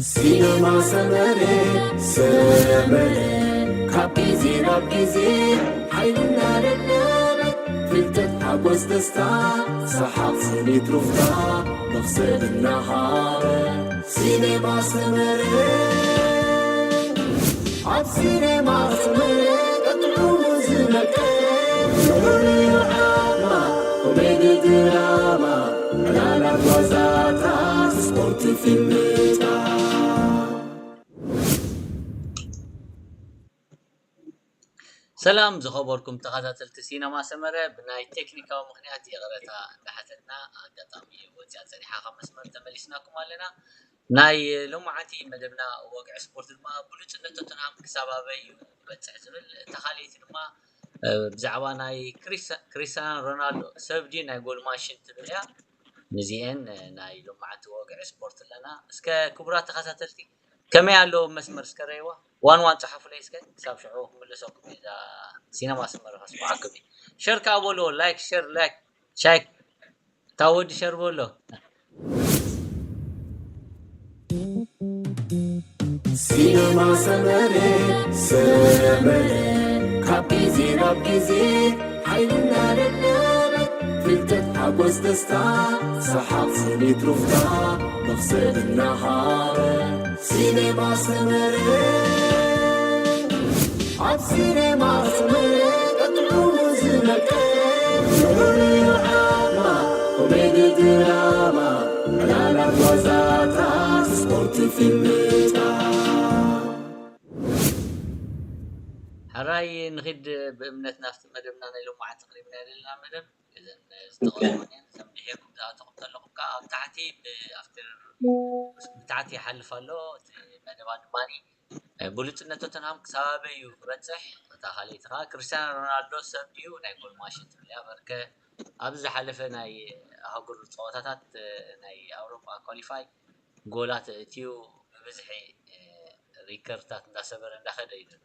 ሲነማ ሰመረ፣ ሰመረ፣ ካብ ግዜ ናብ ግዜ ሓይልና ደደበ፣ ፍልጠት ሓጎስ ደስታ፣ ሰሓቕ ስኒት ሩፍታ፣ መኽሰብ እናሃበ። ሲነማ ሰመረ፣ ኣብ ሲነማ ሰመረ፣ ቀጥዑ ዝመቀ፣ ፍሉይ ዓድና፣ ኮሜዲ ድራማ፣ ዕላላት ዋዛታት፣ ስፖርት ፊልምታት። ሰላም ዝኸበርኩም ተኸታተልቲ ሲነማ ሰመረ፣ ብናይ ቴክኒካዊ ምኽንያት ይቕረታ እንዳሓተትና፣ ኣጋጣሚ ወፂኣ ፀኒሓ ካብ መስመር ተመሊስናኩም ኣለና። ናይ ሎማዓንቲ መደብና ወግዒ ስፖርት ድማ ብሉፅነት ቶተንሃም ክሳብ ኣበይ እዩ ዝበፅሕ ዝብል፣ እታ ካልኣይቲ ድማ እ፣ ብዛዕባ ናይ ክሪስ- ክሪስቲያኖ ሮናልዶ ሰብ ድዩ ናይ ጎል ማሽን ትብል እያ። ንዚኤን እ፣ ናይ ሎማዓንቲ ወግዒ ስፖርት ኣለና። እስከ ክቡራት ተኸታተልቲ ከመይ ኣለዎ መስመር እስከ ረይዋ ዋን ዋን ፀሓፉለይ እስከ ክሳብ ሽዑ ክምልሰኩም እየ። እዛ ሲነማ ሰመረ ከስምዓኩም እየ። ሸር ከዓ በልዎ፣ ላይክ ሸር ላይክ ሻይክ እታ ወዲ ሸር በሎ። ሲነማ ሰመረ፣ ሰመረ፣ ካብ ግዜ ናብ ግዜ ሓይልና ደደበ፣ ፍልጠት ሓጎስ ደስታ፣ ሰሓቕ ስኒት ሩፍታ፣ መኽሰብ እናሃበ። ሲነማ ሰመረ፣ ኣብ ሲነማ ሰመረ፣ ቀጥዑ ዝመቀ፣ ፍሉይ ዓድና፣ ኮሜዲ ድራማ፣ ዕላላት ዋዛታት፣ ስፖርት ፊልምታት። ሕራይ ንኺድ ብእምነት ናብቲ መደብና ናይ ሎማዓንቲ ኣቕሪብናዮ ዘለና መደብ። እዘን ዝተቐርቡን እየን። ከም ድሒርኩም ዝኣተኹም ዘለኹም ከዓ ኣብ ታሕቲ ብ-፣ ኣብቲ ብታሕቲ ይሓልፍ ኣሎ። እቲ መደባ ድማ ብሉጽነት ቶተንሃም ክሳብ ኣበይ እዩ ክበጽሕ? እታ ካልኣይቲ ከዓ ክርስቲያኖ ሮናልዶ ሰብ ድዩ ናይ ጎል ማሽን ትብል እያ። በርከ ኣብዚ ዝሓለፈ ናይ ኣህጉር ጸወታታት ናይ ኣውሮፓ ኳሊፋይ ጎላት እትዩ ብብዝሒ ሪከርድታት እንዳሰበረ እንዳኸደ እዩ ዘሎ።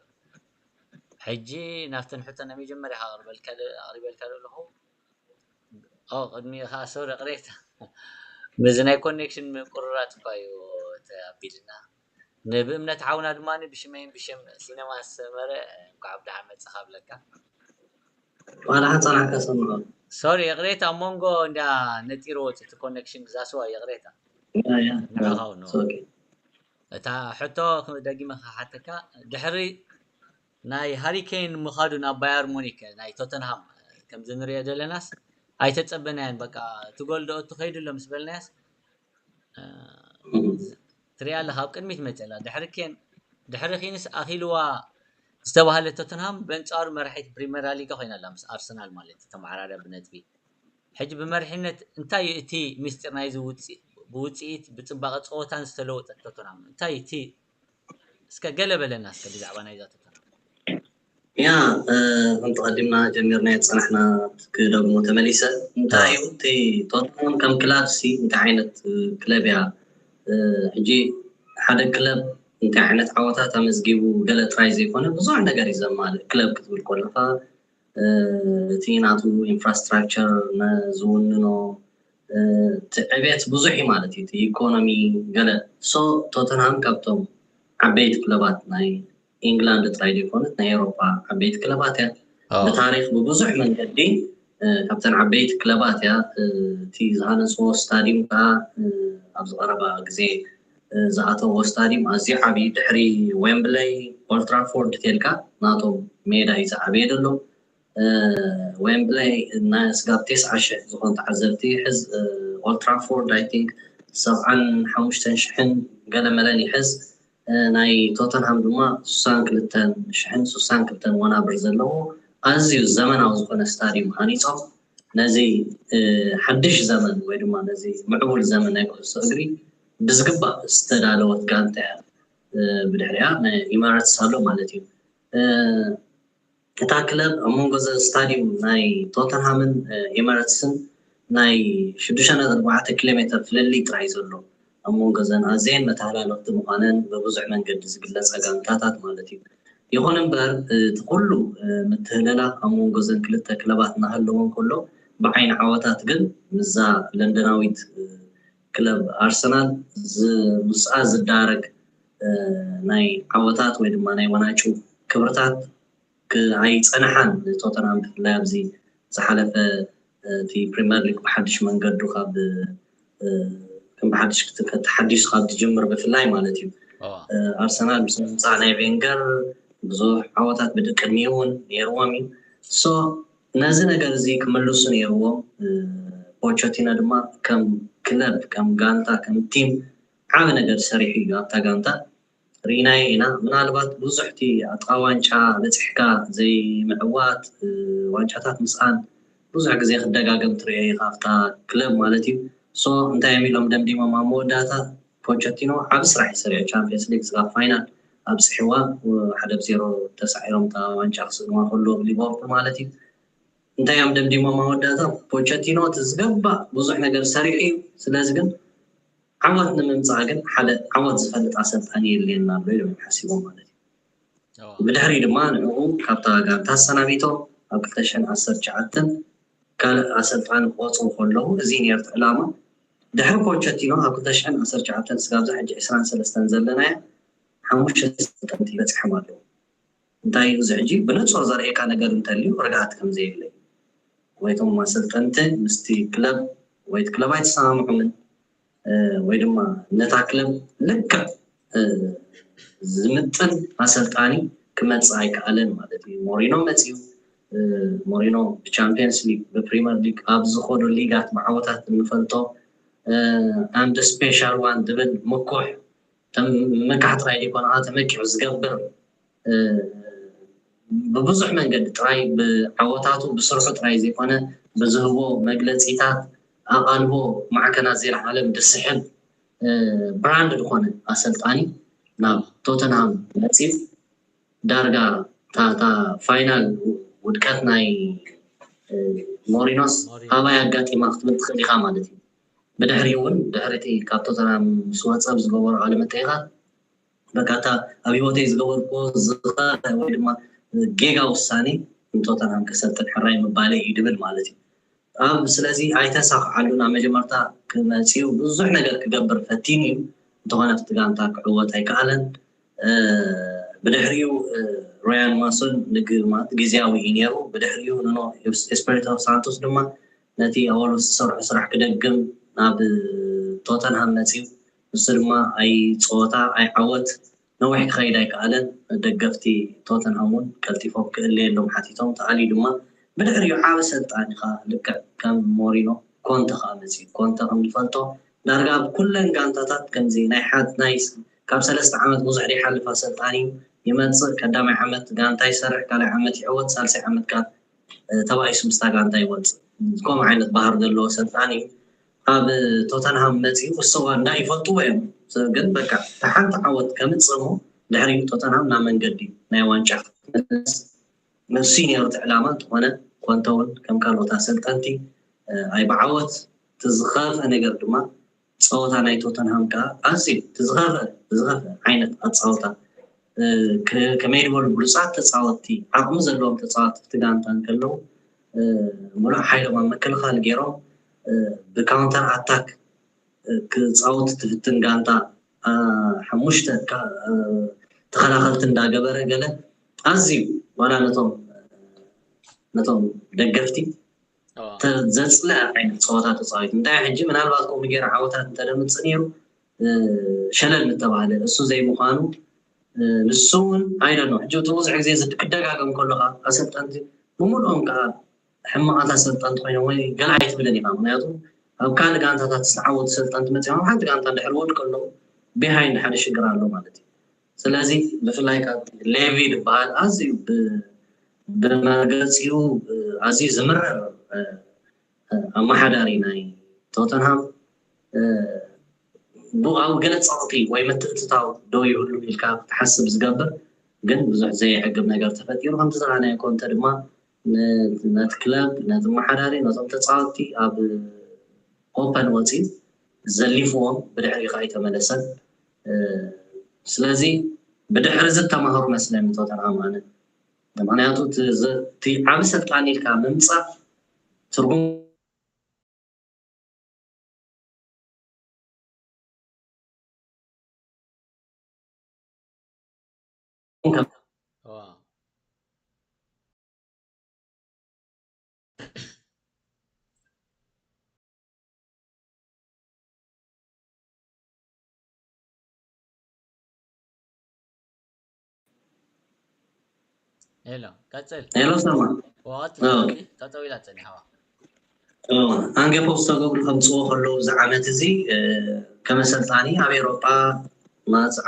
ሕጂ ናብተን ሕቶ ናይ መጀመርያ ኣቕርበልካ ደ- ኣቕሪበልካ ዘለኹ። ኦ፣ ቅድሚ ኸዓ ሶሪ፣ ቅሬታ። ምስዚ ናይ ኮኔክሽን ምቁርራፅ እኳ እዩ እቲ ኣቢልና። ንብእምነት ሓውና ድማ ብሽመይን ብሽም ሲነማ ሰመረ እንኳዕ ብደሓን መፅኻ ብለካ። ዋላ ሓንፃ ናሕካ ሰምዖ። ሶሪ፣ ይቕሬታ፣ ኣብ መንጎ እንዳ ነጢሩ ወፂ እቲ ኮኔክሽን ግዛስዋ፣ ይቕሬታ። ያ፣ ያ። ንዓኻ እውን። ኦኬ። እታ ሕቶ ደጊመ ክሓተካ፣ ድሕሪ ናይ ሃሪ ኬን ምኻዱ ናብ ባየር ሙኒክ ናይ ቶተንሃም ከምዚ ንሪኦ ዘለናስ ኣይተጸበናዮን። በቃ እቲ ጎል ዶ እቱ ከይዱ ኣሎ ምስ በልናያስ፣ እ፣ ትሪኣ ኣለኻ ኣብ ቅድሚት መጸላ። ድሕሪ ኬን፣ ድሕሪ ኪንስ ኣኺልዋ ዝተባህለ ቶተንሃም በንጻሩ መራሒት ፕሪመራ ሊጋ ኮይና ኣላ ምስ ኣርሰናል ማለት እዩ፣ ተመዓራርያ ብነጥቢ። ሕጂ ብመሪሕነት እንታይ እዩ እቲ ምስጢር ናይዚ ውጽኢ-፣ ብውጽኢት ብጽባቐ ጸወታን ዝተለወጠት ቶተንሃም? እንታይ እዩ እቲ፣ እስከ ገለ በለና እስከ ብዛዕባ ናይዛ ቶተንሃም። ያ፣ እ፣ ከምቲ ቀዲምና ጀሚርናዮ ዝጸናሕና ክደግሞ ተመሊሰ። እንታይ እዩ እቲ ቶተንሃም ከም ክለብ ሲ እንታይ ዓይነት፣ እ፣ ክለብ እያ? እ፣ ሕጂ ሓደ ክለብ እንታይ ዓይነት ዓወታት ኣመዝጊቡ ገለ ጥራይ ዘይኮነ ብዙሕ ነገር እዩ ዘማልእ። ክለብ ክትብል ከለኻ እ፣ እቲ ናቱ ኢንፍራስትራክቸር፣ ነ-፣ ዝውንኖ፣ እ፣ እቲ ዕቤት ብዙሕ እዩ ማለት እዩ። እቲ ኢኮኖሚ ገለ። ሶ ቶተንሃም ካብቶም ዓበይቲ ክለባት ናይ ኢንግላንድ ጥራይ ዘይኮነት ናይ ኤውሮፓ ዓበይቲ ክለባት እያ። ኣዎ። ብታሪኽ ብብዙሕ መንገዲ፣ እ፣ ካብተን ዓበይቲ ክለባት እያ። እ፣ እቲ ዝሃነፅዎ ስታዲየም ከዓ፣ እ፣ ኣብዚ ቀረባ ግዜ፣ እ፣ ዝኣተዎ ስታዲየም ኣዝዩ ዓብዪ ድሕሪ ዌምብለይ፣ ኦልትራፎርድ ተልካ ናቶም ሜዳ እዩ ዝዓበየ ዘሎ። እ፣ ዌምብለይ ናይ ስጋብ ተስዓ ሽሕ ዝኾኑ ተዓዘብቲ ይሕዝ። እ፣ ኦልትራፎርድ፣ ኣይ ቲንክ፣ ሰብዓን ሓሙሽተን ሽሕን ገለ መለን ይሕዝ። እ፣ ናይ ቶተንሃም ድማ ስሳን ክልተን ሽሕን ስሳን ክልተን ወናብር ዘለዎ ኣዝዩ ዘመናዊ ዝኾነ ስታዲየም ሃኒጾም ነዚ፣ እ፣ ሓድሽ ዘመን ወይ ድማ ነዚ ምዕቡል ዘመን ናይ ኩዕሶ እግሪ ብዝግባእ ዝተዳለወት ጋንታ እያ። እ፣ ብድሕሪኣ ናይ ኢማረትስ ኣሎ ማለት እዩ። እ፣ እታ ክለብ ኣብ መንጎ ዘ-፣ ስታዲየም ናይ ቶተንሃምን፣ እ፣ ኤመረትስን ናይ ሽዱሽተ ነጥቢ ኣርባዕተ ኪሎ ሜተር ፍልልይ ጥራይ ዘሎ፣ ኣብ መንጎ ዘን ኣዝየን መተሃላለኽቲ ምዃነን ብብዙሕ መንገዲ ዝግለጻ ጋንታታት ማለት እዩ። ይኹን እምበር፣ እ፣ እቲ ኩሉ፣ እ፣ ምትህልላኽ ኣብ መንጎ ዘን ክልተ ክለባት እናሃለወ እንከሎ፣ ብዓይኒ ዓወታት ግን ምስዛ ለንደናዊት፣ እ፣ ክለብ ኣርሰናል ምስኣ ዝዳረግ ናይ ዓወታት ወይ ድማ ናይ ወናጩ ክብርታት ኣይፀንሓን። ቶተንሃም ብፍላይ ኣብዚ ዝሓለፈ እቲ ፕሪምየር ሊግ ብሓድሽ መንገዱ ካብ ከም ብሓድሽ ተሓዲሱ ካብ ትጅምር ብፍላይ ማለት እዩ። ኣርሰናል ምስ ምምፃእ ናይ ቬንገር ብዙሕ ዓወታት ብድቅድሚኡ እውን ነይርዎም እዩ። ነዚ ነገር እዚ ክምልሱ ነይርዎም። ፖቸቲኖ ድማ ከም ክለብ፣ ከም ጋንታ፣ ከም ቲም ዓብ ነገር ሰሪሑ እዩ ኣብታ ጋንታ። ርኢናዮ ኢና። ምናልባት ብዙሕ እቲ ኣብጥቓ ዋንጫ በፂሕካ ዘይምዕዋት፣ ዋንጫታት ምስኣን ብዙሕ ግዜ ክደጋገም ትሪኦ ኢኻ ኣብታ ክለብ ማለት እዩ። ሶ እንታይ እዮም ኢሎም ደምዲሞም ኣብ መወዳእታ? ፖቸቲኖ ዓብ ስራሕ እዩ ሰሪሑ። ቻምፒየንስ ሊግ ስጋብ ፋይናል ኣብፅሕዋ ሓደ ብ ዜሮ ተሳዒሮም እታ ዋንጫ ክስእንዋ ከለዉ ሊቨርፑል ማለት እዩ። እንታይ እዮም ደምዲሞም መወዳእታ? ፖቸቲኖ እቲ ዝገባእ ብዙሕ ነገር ሰሪሑ እዩ። ስለዚ ግን ዓወት ንምምፃእ ግን ሓደ ዓወት ዝፈልጥ ኣሰልጣኒ የድልየና ኣሎ ኢሎም እዮም ሓሲቦም ማለት እዩ። ብድሕሪ ድማ ንዕኡ ካብታ ጋንታ ኣሰናቢቶም ኣብ ክልተ ሽሕን ዓሰርተ ትሽዓተን ካልእ ኣሰልጣኒ ክቆፅሩ ከለዉ እዚ ነርት ዕላማ ድሕሪ ፖቸቲኖ ኣብ ክልተ ሽሕን ዓሰርተ ትሽዓተን ስጋብዛ ሕጂ ዕስራን ሰለስተን ዘለናያ ሓሙሽተ ኣሰልጠንቲ በፂሖም ኣለዉ። እንታይ እዩ እዚ ሕጂ ብንፁር ዘርእየካ ነገር እንተልዩ ርግኣት ከም ዘየለ ወይቶም ኣሰልጠንቲ ምስቲ ክለብ ወይ ክለብ ኣይተሰማምዑምን ወይ ድማ ነታ ክለብ ልክዕ ዝምጥን ኣሰልጣኒ ክመፅእ ኣይከኣለን ማለት እዩ። ሞሪኖ መፅዩ። ሞሪኖ ብቻምፒየንስ ሊግ ብፕሪምየር ሊግ ኣብ ዝኸዱ ሊጋት ብዓወታት እንፈልጦ ኣንድ ስፔሻል ዋን ዝብል ምኩሕ ምምካሕ ጥራይ ዘይኮነ ተመኪሑ ዝገብር ብብዙሕ መንገዲ ጥራይ ብዓወታቱ ብስርሑ ጥራይ ዘይኮነ ብዝህቦ መግለፂታት ኣቓልቦ ማዕከናት ዜና ዓለም ዝስሕብ ብራንድ ዝኾነ ኣሰልጣኒ ናብ ቶተንሃም መፂኡ ዳርጋ እታ ፋይናል ውድቀት ናይ ሞሪኖስ ካባይ ኣጋጢማ ክትብል ትኽእል ኢኻ ማለት እዩ። ብድሕሪኡ እውን ድሕሪ እቲ ካብ ቶተንሃም ምስ ወፀ ብዝገበሮ ቃለ መጠይቓት በቃ እታ ኣብ ህይወተይ ዝገበርኩዎ ዝኸፍአ ወይ ድማ ጌጋ ውሳኔ ንቶተንሃም ከሰልጥን ሕራይ ምባለይ እዩ ድብል ማለት እዩ። ኣብ ስለዚ ኣይተሳኽዓሉን ኣብ መጀመርታ ክመፅኡ ብዙሕ ነገር ክገብር ፈቲኑ እዩ። እንተኾነ ኣብቲ ጋንታ ክዕወት ኣይከኣለን። ብድሕሪኡ ሮያን ማሶን ንግማት ግዜያዊ እዩ ነይሩ። ብድሕሪኡ ኑኖ ኤስፐሪቶ ሳንቶስ ድማ ነቲ ኣዋሎ ዝሰርሖ ስራሕ ክደግም ናብ ቶተንሃም መፅዩ። ንሱ ድማ ኣይ ፀወታ ኣይ ዓወት ነዊሕ ክኸይድ ኣይከኣለን። ደገፍቲ ቶተንሃም እውን ቀልጢፎም ክእለየሎም ሓቲቶም ተኣልዩ ድማ ብድሕሪኡ ዓብ ሰልጣኒ ከዓ ልክዕ ከም ሞሪኖ ኮንተ ከዓ መፅዩ። ኮንተ ከም ንፈልጦ ዳርጋ ኣብ ኩለን ጋንታታት ከምዚ ናይ ሓድ ናይ ካብ ሰለስተ ዓመት ብዙሕ ዘይሓልፍ ኣሰልጣኒ እዩ። ይመፅእ ቀዳማይ ዓመት ጋንታ ይሰርሕ ካልኣይ ዓመት ይዕወት ሳልሳይ ዓመት ከዓ ተባኢሱ ምስታ ጋንታ ይወፅእ። ከምኡ ዓይነት ባህር ዘለዎ ሰልጣኒ እዩ። ኣብ ቶተንሃም መፂኡ እሰዋ እንዳ ይፈልጥዎ እዮም። ግን በቃ እታ ሓንቲ ዓወት ከምፅእ እሞ ድሕሪኡ ቶተንሃም ናብ መንገዲ ናይ ዋንጫ ክትመለስ ንሱ ነይሩ እቲ ዕላማ። እንተኾነ ኮንተ እውን ከም ካልኦት ኣሰልጠንቲ ኣይ ብዓወት እቲ ዝኸፍአ ነገር ድማ ፀወታ ናይ ቶተንሃም ከዓ ኣዝዩ እቲ ዝኸፍአ ዝኸፍአ ዓይነት ኣፃወታ ከመይ ዝበሉ ብሉፃት ተፃወትቲ ዓቕሚ ዘለዎም ተፃወትቲ እቲ ጋንታ እንከለዉ ሙሉእ ሓይሎም ኣብ ምክልኻል ገይሮም ብካውንተር ኣታክ ክፃወት ትፍትን ጋንታ ሓሙሽተ ተኸላኸልቲ እንዳገበረ ገለ ኣዝዩ ዋላ ነቶም ነቶም ደገፍቲ ዘፅለ ዓይነት ፀወታ ተፃዊቱ እንታይ ሕጂ ምናልባት ከምኡ ገይረ ዓወታት እንተደምፅእ ነይሩ ሸለል ምተባህለ እሱ ዘይምዃኑ ንሱ እውን ኣይደኖ ሕጂ እቲ ብዙሕ ግዜ ክደጋገም ከሎ ከዓ ኣሰልጠንቲ ብምሉኦም ከዓ ሕማቓት ኣሰልጠንቲ ኮይኖም ወይ ገለ ኣይትብልን ኢኻ ምክንያቱ ኣብ ካልእ ጋንታታት ዝተዓወቱ ሰልጠንቲ መፅኦም ኣብ ሓንቲ ጋንታ እንድሕር ወድቀ ኣለዉ ቢሃይንድ ሓደ ሽግር ኣሎ ማለት እዩ ስለዚ ብፍላይ ካብ ሌቪ ዝበሃል ኣዝዩ ብመርገፂኡ ኣዝዩ ዝምረር ኣመሓዳሪ ናይ ቶተንሃም ብኡ ኣብ ገለ ፀቕጢ ወይ ምትእትታው ደው ይህሉ ኢልካ ክትሓስብ ዝገብር ግን ብዙሕ ዘየዕግብ ነገር ተፈጢሩ ከምቲ ዝረኣናዮ ኮንተ ድማ ነቲ ክለብ ነቲ መሓዳሪ ነቶም ተፃወትቲ ኣብ ኦፐን ወፂኡ ዘሊፍዎም ብድሕሪ ከዓ ኣይተመለሰን ስለዚ ብድሕሪ ዝተማሃሩ መስለኒ ቶተንሃም ኣነ ምክንያቱ እቲ ዓብ ሰልጣን ኢልካ ምምፃእ ትርጉም ከም ዋው። ሄሎ፣ ቀጽል። ሄሎ፣ ሰማ ዋት ኦኬ። ጠጠው ኢላ ጸኒሓዋ። ኣንጌ ፖስተኮግሉ ከምፅዎ ከለዉ እዚ ዓመት እዚ ከም ኣሰልጣኒ ኣብ ኤሮጳ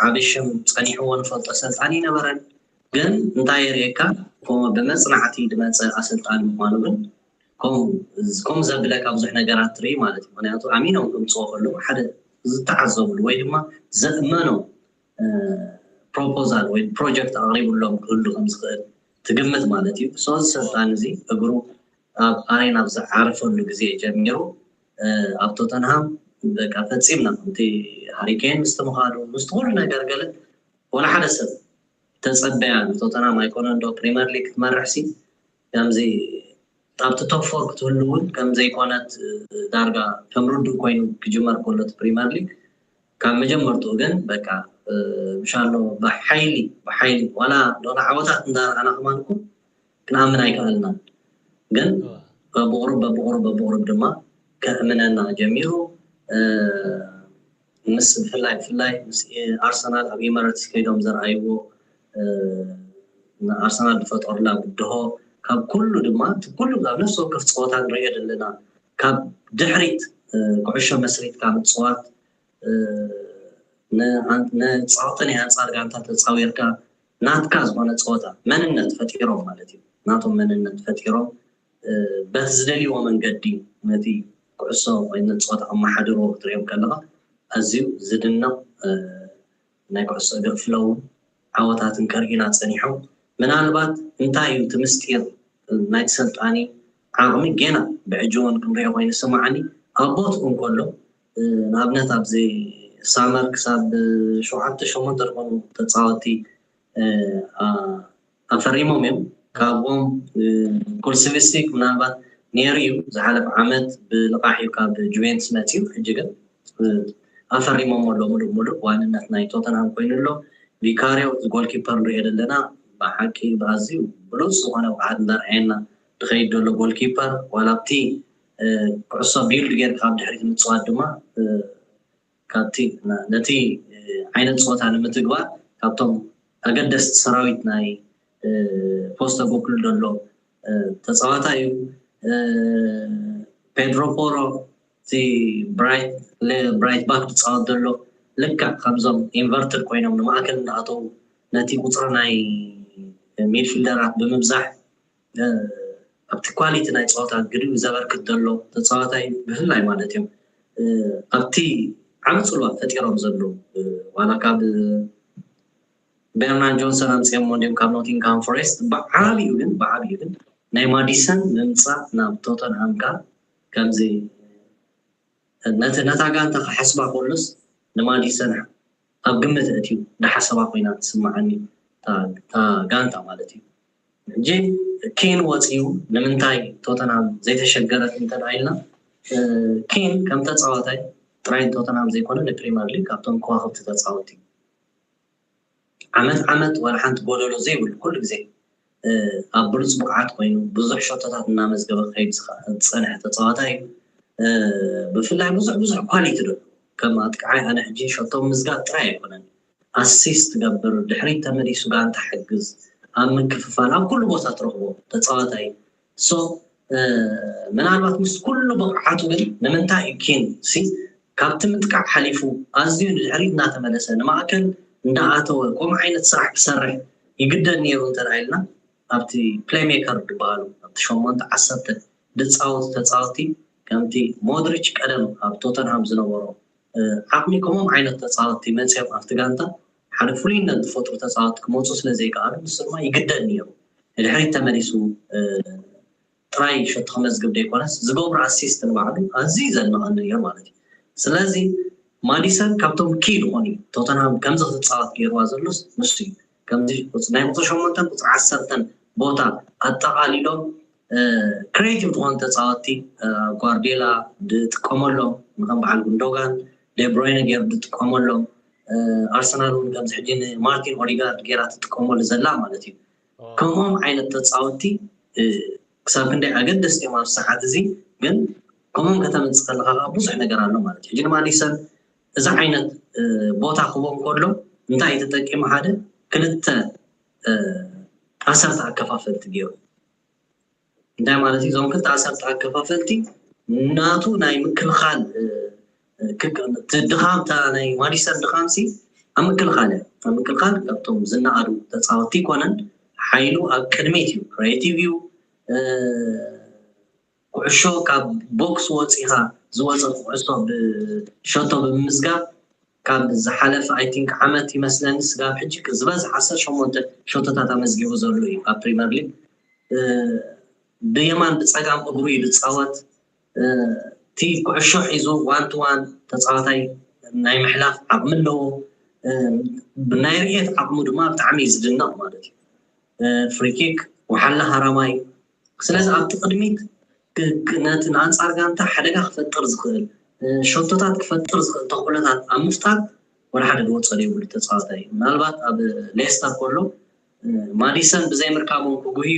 ዓቢ ሽም ጸኒሕዎ ንፈልጦ ኣሰልጣኒ ይነበረን። ግን እንታይ የርእየካ፣ ብመጽናዕቲ ዝመጸ ኣሰልጣኒ ምዃኑ ግን ከም ዘብለካ ብዙሕ ነገራት ትርኢ ማለት እዩ። ምክንያቱ ኣሚኖም ከምፅዎ ከለዉ ሓደ ዝተዓዘብሉ ወይ ድማ ዘእመኖ ፕሮፖዛል ወይ ፕሮጀክት ኣቕሪብሎም ክህሉ ከም ዝኽእል ትግምት ማለት እዩ። ሶ እዚ ሰልጣን እዚ እግሩ ኣብ ኣሬና ኣብ ዝዓረፈሉ ግዜ ጀሚሩ ኣብ ቶተንሃም በቃ ፈጺምና ከምቲ ሃሪኬን ምስቲ ምኻዱ ምስቲ ኩሉ ነገር ገለ ወላ ሓደ ሰብ ተጸበያ ንቶተንሃም ኣይኮነ እንዶ ፕሪመር ሊግ ክትመርሕ ሲ ከምዚ ኣብቲ ቶፕ ፎር ክትህሉ እውን ከም ዘይኮነት ዳርጋ ከም ርዱእ ኮይኑ ክጅመር ከሎ እቲ ፕሪመር ሊግ ካብ መጀመርትኡ ግን በቃ ምሻሎ ብሓይሊ ብሓይሊ ዋላ ዶና ዓወታት እንዳረኣና ከማን እኮ ክንኣምን ኣይከኣልናን። ግን በብቑሩብ በብቑሩብ በብቑሩብ ድማ ከእምነና ጀሚሩ ምስ ብፍላይ ብፍላይ ምስ ኣርሰናል ኣብ ኢመረትስ ከይዶም ዘርኣይዎ ንኣርሰናል ዝፈጠሩላ ብድሆ ካብ ኩሉ ድማ እቲ ኩሉ ኣብ ነፍሲ ወከፍ ፀወታ ንሪኦ ዘለና ካብ ድሕሪት ኩዕሾ መስሪትካ ምፅዋት ንፃወተ ናይ ኣንፃር ጋንታ ተፃዊርካ ናትካ ዝኾነ ፀወታ መንነት ፈጢሮም ማለት እዩ። ናቶም መንነት ፈጢሮም በቲ ዝደልይዎ መንገዲ ነቲ ኩዕሶ ወይ ነቲ ፀወታ ከመሓድርዎ ክትሪኦም ከለኻ ኣዝዩ ዝድነቕ ናይ ኩዕሶ እግሪ ፍለው ዓወታትን ከርእዩና ፀኒሖም። ምናልባት እንታይ እዩ እቲ ምስጢር ናይቲ ሰልጣኒ ዓቕሚ ጌና ብሕጂ እውን ክንሪኦ ኮይኑ ዝስምዓኒ ኣብ ቦትኡ እንከሎ ንኣብነት ኣብዚ ሳመር ክሳብ ሸውዓተ ሸሞንተ ዝኾኑ ተፃወቲ ኣፈሪሞም እዮም። ካብኦም ኩልስቪስክ ምናልባት ነይሩ እዩ ዝሓለፈ ዓመት ብልቓሕ እዩ ካብ ጁቬንትስ መፅዩ። ሕጂ ግን ኣፈሪሞም ኣሎ ሙሉእ ሙሉእ ዋንነት ናይ ቶተንሃም ኮይኑ ኣሎ። ቪካሪዮ ጎልኪፐር ንሪኦ ዘለና ብሓቂ ብኣዝዩ ብሉፅ ዝኾነ ብቕዓት እንዳርኣየና ዝኸይድ ዘሎ ጎልኪፐር ዋላ ኣብቲ ኩዕሶ ቢልድ ጌርካ ካብ ድሕሪት ምፅዋት ድማ ካብቲ ነቲ ዓይነት ፀወታ ንምትግባር ካብቶም ኣገደስቲ ሰራዊት ናይ ፖስተኮግሉ ዘሎ ተፃዋታይ እዩ። ፔድሮ ፖሮ እቲ ብራይት ባክ ዝፃወት ዘሎ ልክዕ ከምዞም ኢንቨርትድ ኮይኖም ንማእከል እንዳኣተው ነቲ ቁፅሪ ናይ ሚድፊልደራት ብምብዛሕ ኣብቲ ኳሊቲ ናይ ፀወታ ግድኡ ዘበርክት ዘሎ ተፃዋታይ ብፍላይ ማለት እዮም ኣብቲ ዓብ ፅልዋ ፈጢሮም ዘለዉ ዋላ ካብ ቤርናን ጆንሰን ኣምፅኦሞ እንዲም ካብ ኖቲንግሃም ፎሬስት ብዓብዩ ግን ብዓብዩ ግን ናይ ማዲሰን ምምፃእ ናብ ቶተንሃም ከ ከምዚ ነቲ ነታ ጋንታ ክሓስባ ከሎስ ንማዲሰን ኣብ ግምት እትዩ ዝሓሰባ ኮይና ትስምዓኒ እታ ጋንታ ማለት እዩ። ሕጂ ኬን ወፂኡ ንምንታይ ቶተንሃም ዘይተሸገረት እንተ ኢልና ኬን ከም ተፃዋታይ ጥራይ ቶተንሃም ዘይኮነ ንፕሪመር ሊግ ካብቶም ከዋክብቲ ተፃወቲ ዓመት ዓመት ዋላ ሓንቲ ጎደሎ ዘይብሉ ኩሉ ግዜ ኣብ ብሉፅ ብቕዓት ኮይኑ ብዙሕ ሸቶታት እናመዝገበ ክኸይድ ዝፀንሐ ተፃዋታይ እዩ። ብፍላይ ብዙሕ ብዙሕ ኳሊቲ ዶ ከም ኣጥቃዓይ ኣነ ሕጂ ሸቶ ምዝጋብ ጥራይ ኣይኮነን ኣሲስት ትገብር ድሕሪት ተመሊሱ ጋንታ ሕግዝ ኣብ ምክፍፋል ኣብ ኩሉ ቦታ ትረኽቦ ተፃዋታይ ሶ ምናልባት ምስ ኩሉ ብቕዓቱ ግን ንምንታይ እዩ ኬን ሲ ካብቲ ምጥቃዕ ሓሊፉ ኣዝዩ ንድሕሪት እናተመለሰ ንማእከል እንዳኣተወ ከምኡ ዓይነት ስራሕ ክሰርሕ ይግደድ ነይሩ እንተ ኢልና ኣብቲ ፕሌሜከር ዝበሃሉ ኣብቲ ሸሞንተ ዓሰርተ ዝፃወቱ ተፃወቲ ከምቲ ሞድሪች ቀደም ኣብ ቶተንሃም ዝነበሮ ዓቕሚ ከምኦም ዓይነት ተፃወቲ መፅኦም ኣብቲ ጋንታ ሓደ ፍሉይነት ዝፈጥሩ ተፃወቲ ክመፁ ስለ ዘይከኣሉ ንሱ ድማ ይግደድ ነይሩ ንድሕሪት ተመሊሱ ጥራይ ሸቶ ክመዝግብ ዘይኮነስ ዝገብሮ ኣሲስት ንባዕሉ ኣዝዩ ዘድንቐኒ ነይሩ ማለት እዩ። ስለዚ ማዲሰን ካብቶም ኪ ዝኾኑ እዩ ቶተንሃም ከምዚ ክትፃወት ገይርዋ ዘሎስ ንሱ እዩ። ከምዚ ናይ ቁፅሪ ሸሞንተን ቁፅሪ ዓሰርተን ቦታ ኣጠቓሊሎም ክሬቲቭ ዝኾኑ ተፃወቲ ጓርዲዮላ ዝጥቀመሎም ንከም በዓል ጉንዶጋን ዴብሮይነ ገይሩ ዝጥቀመሎም ኣርሰናል እውን ከምዚ ሕጂ ንማርቲን ኦዲጋርድ ገይራ ትጥቀመሉ ዘላ ማለት እዩ። ከምኦም ዓይነት ተፃወቲ ክሳብ ክንደይ ኣገደስቲ እዮም ኣብ ሰዓት እዚ። ግን ከምኦም ከተመፅእ ከለካ ከዓ ብዙሕ ነገር ኣሎ ማለት እዩ። ሕጂ ንማዲሰን እዚ ዓይነት ቦታ ክቦም ከሎ እንታይ እዩ ተጠቂሙ? ሓደ ክልተ ዓሰርተ ኣከፋፈልቲ ገይሩ። እንታይ ማለት እዩ? እዞም ክልተ ዓሰርተ ኣከፋፈልቲ ናቱ ናይ ምክልኻል ድኻም፣ ናይ ማዲሰን ድኻምሲ ኣብ ምክልኻል እያ። ኣብ ምክልኻል ካብቶም ዝነኣዱ ተፃወቲ ይኮነን። ሓይሉ ኣብ ቅድሚት እዩ። ክሬቲቭ እዩ። ኩዕሾ ካብ ቦክስ ወፂኻ ዝወፀ ኩዕሾ ብሸቶ ብምምዝጋብ ካብ ዝሓለፈ ኣይ ቲንክ ዓመት ይመስለኒ ስጋብ ሕጂ ዝበዝሕ ዓሰርተ ሸሞንተ ሸቶታት ኣመዝጊቡ ዘሎ እዩ ኣብ ፕሪመር ሊግ። ብየማን ብፀጋም እግሩ እዩ ዝፃወት። እቲ ኩዕሾ ሒዙ ዋን ቱ ዋን ተፃዋታይ ናይ ምሕላፍ ዓቕሚ ኣለዎ። ብናይ ርኤት ዓቕሙ ድማ ብጣዕሚ እዩ ዝድነቕ ማለት እዩ። ፍሪኪክ፣ ወሓላ ሃራማይ። ስለዚ ኣብቲ ቅድሚት ነቲ ንኣንፃር ጋንታ ሓደጋ ክፈጥር ዝኽእል ሸቶታት ክፈጥር ዝኽእል ተኽእሎታት ኣብ ምፍጣር ወላ ሓደ ዝወፀሉ የብሉ ተፃዋታይ። ምናልባት ኣብ ሌስተር ከሎ ማዲሰን ብዘይምርካቦም ክጉህዩ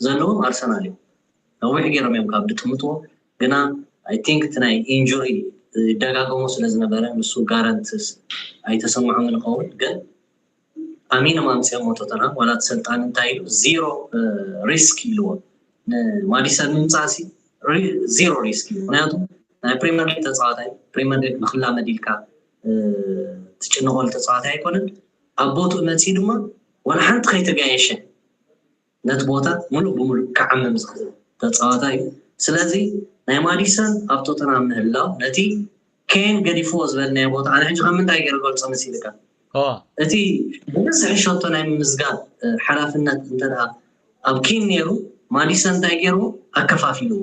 ዘለዎም ኣርሰናል እዮም። ነዊሕ ገይሮም እዮም ካብ ድጥምጥዎ። ግና ኣይ ቲንክ እቲ ናይ ኢንጁሪ ይደጋገሞ ስለ ዝነበረ ንሱ ጋረንት ኣይተሰምዖምን ይኸውን። ግን ኣሚኖም ኣምፅኦሞ ቶተንሃም ዋላ እቲ ሰልጣን እንታይ ኢሉ ዚሮ ሪስክ ኢልዎ ንማዲሰን ምምፃእሲ ዚሮ ሪስክ እዩ። ምክንያቱ ናይ ፕሪመር ሊግ ተፃዋታይ ፕሪመር ሊግ ንክላመድ ኢልካ ትጭንቆሉ ተፃዋታይ ኣይኮነን። ኣብ ቦትኡ መፂኡ ድማ ዋላ ሓንቲ ከይተጋየሸ ነቲ ቦታ ሙሉእ ብሙሉእ ክዓምም ዝኽእል ተፃዋታይ እዩ። ስለዚ ናይ ማዲሰን ኣብ ቶተንሃም ምህላው ነቲ ኬን ገዲፍዎ ዝበልናዮ ቦታ ኣነ ሕጂ ካብ ምንታይ ገይረ ገልፆ መሲልካ እቲ ብብዝሒ ሸቶ ናይ ምምዝጋብ ሓላፍነት እንተ ኣብ ኪን ነይሩ ማዲሰን እንታይ ገይርዎ ኣከፋፊልዎ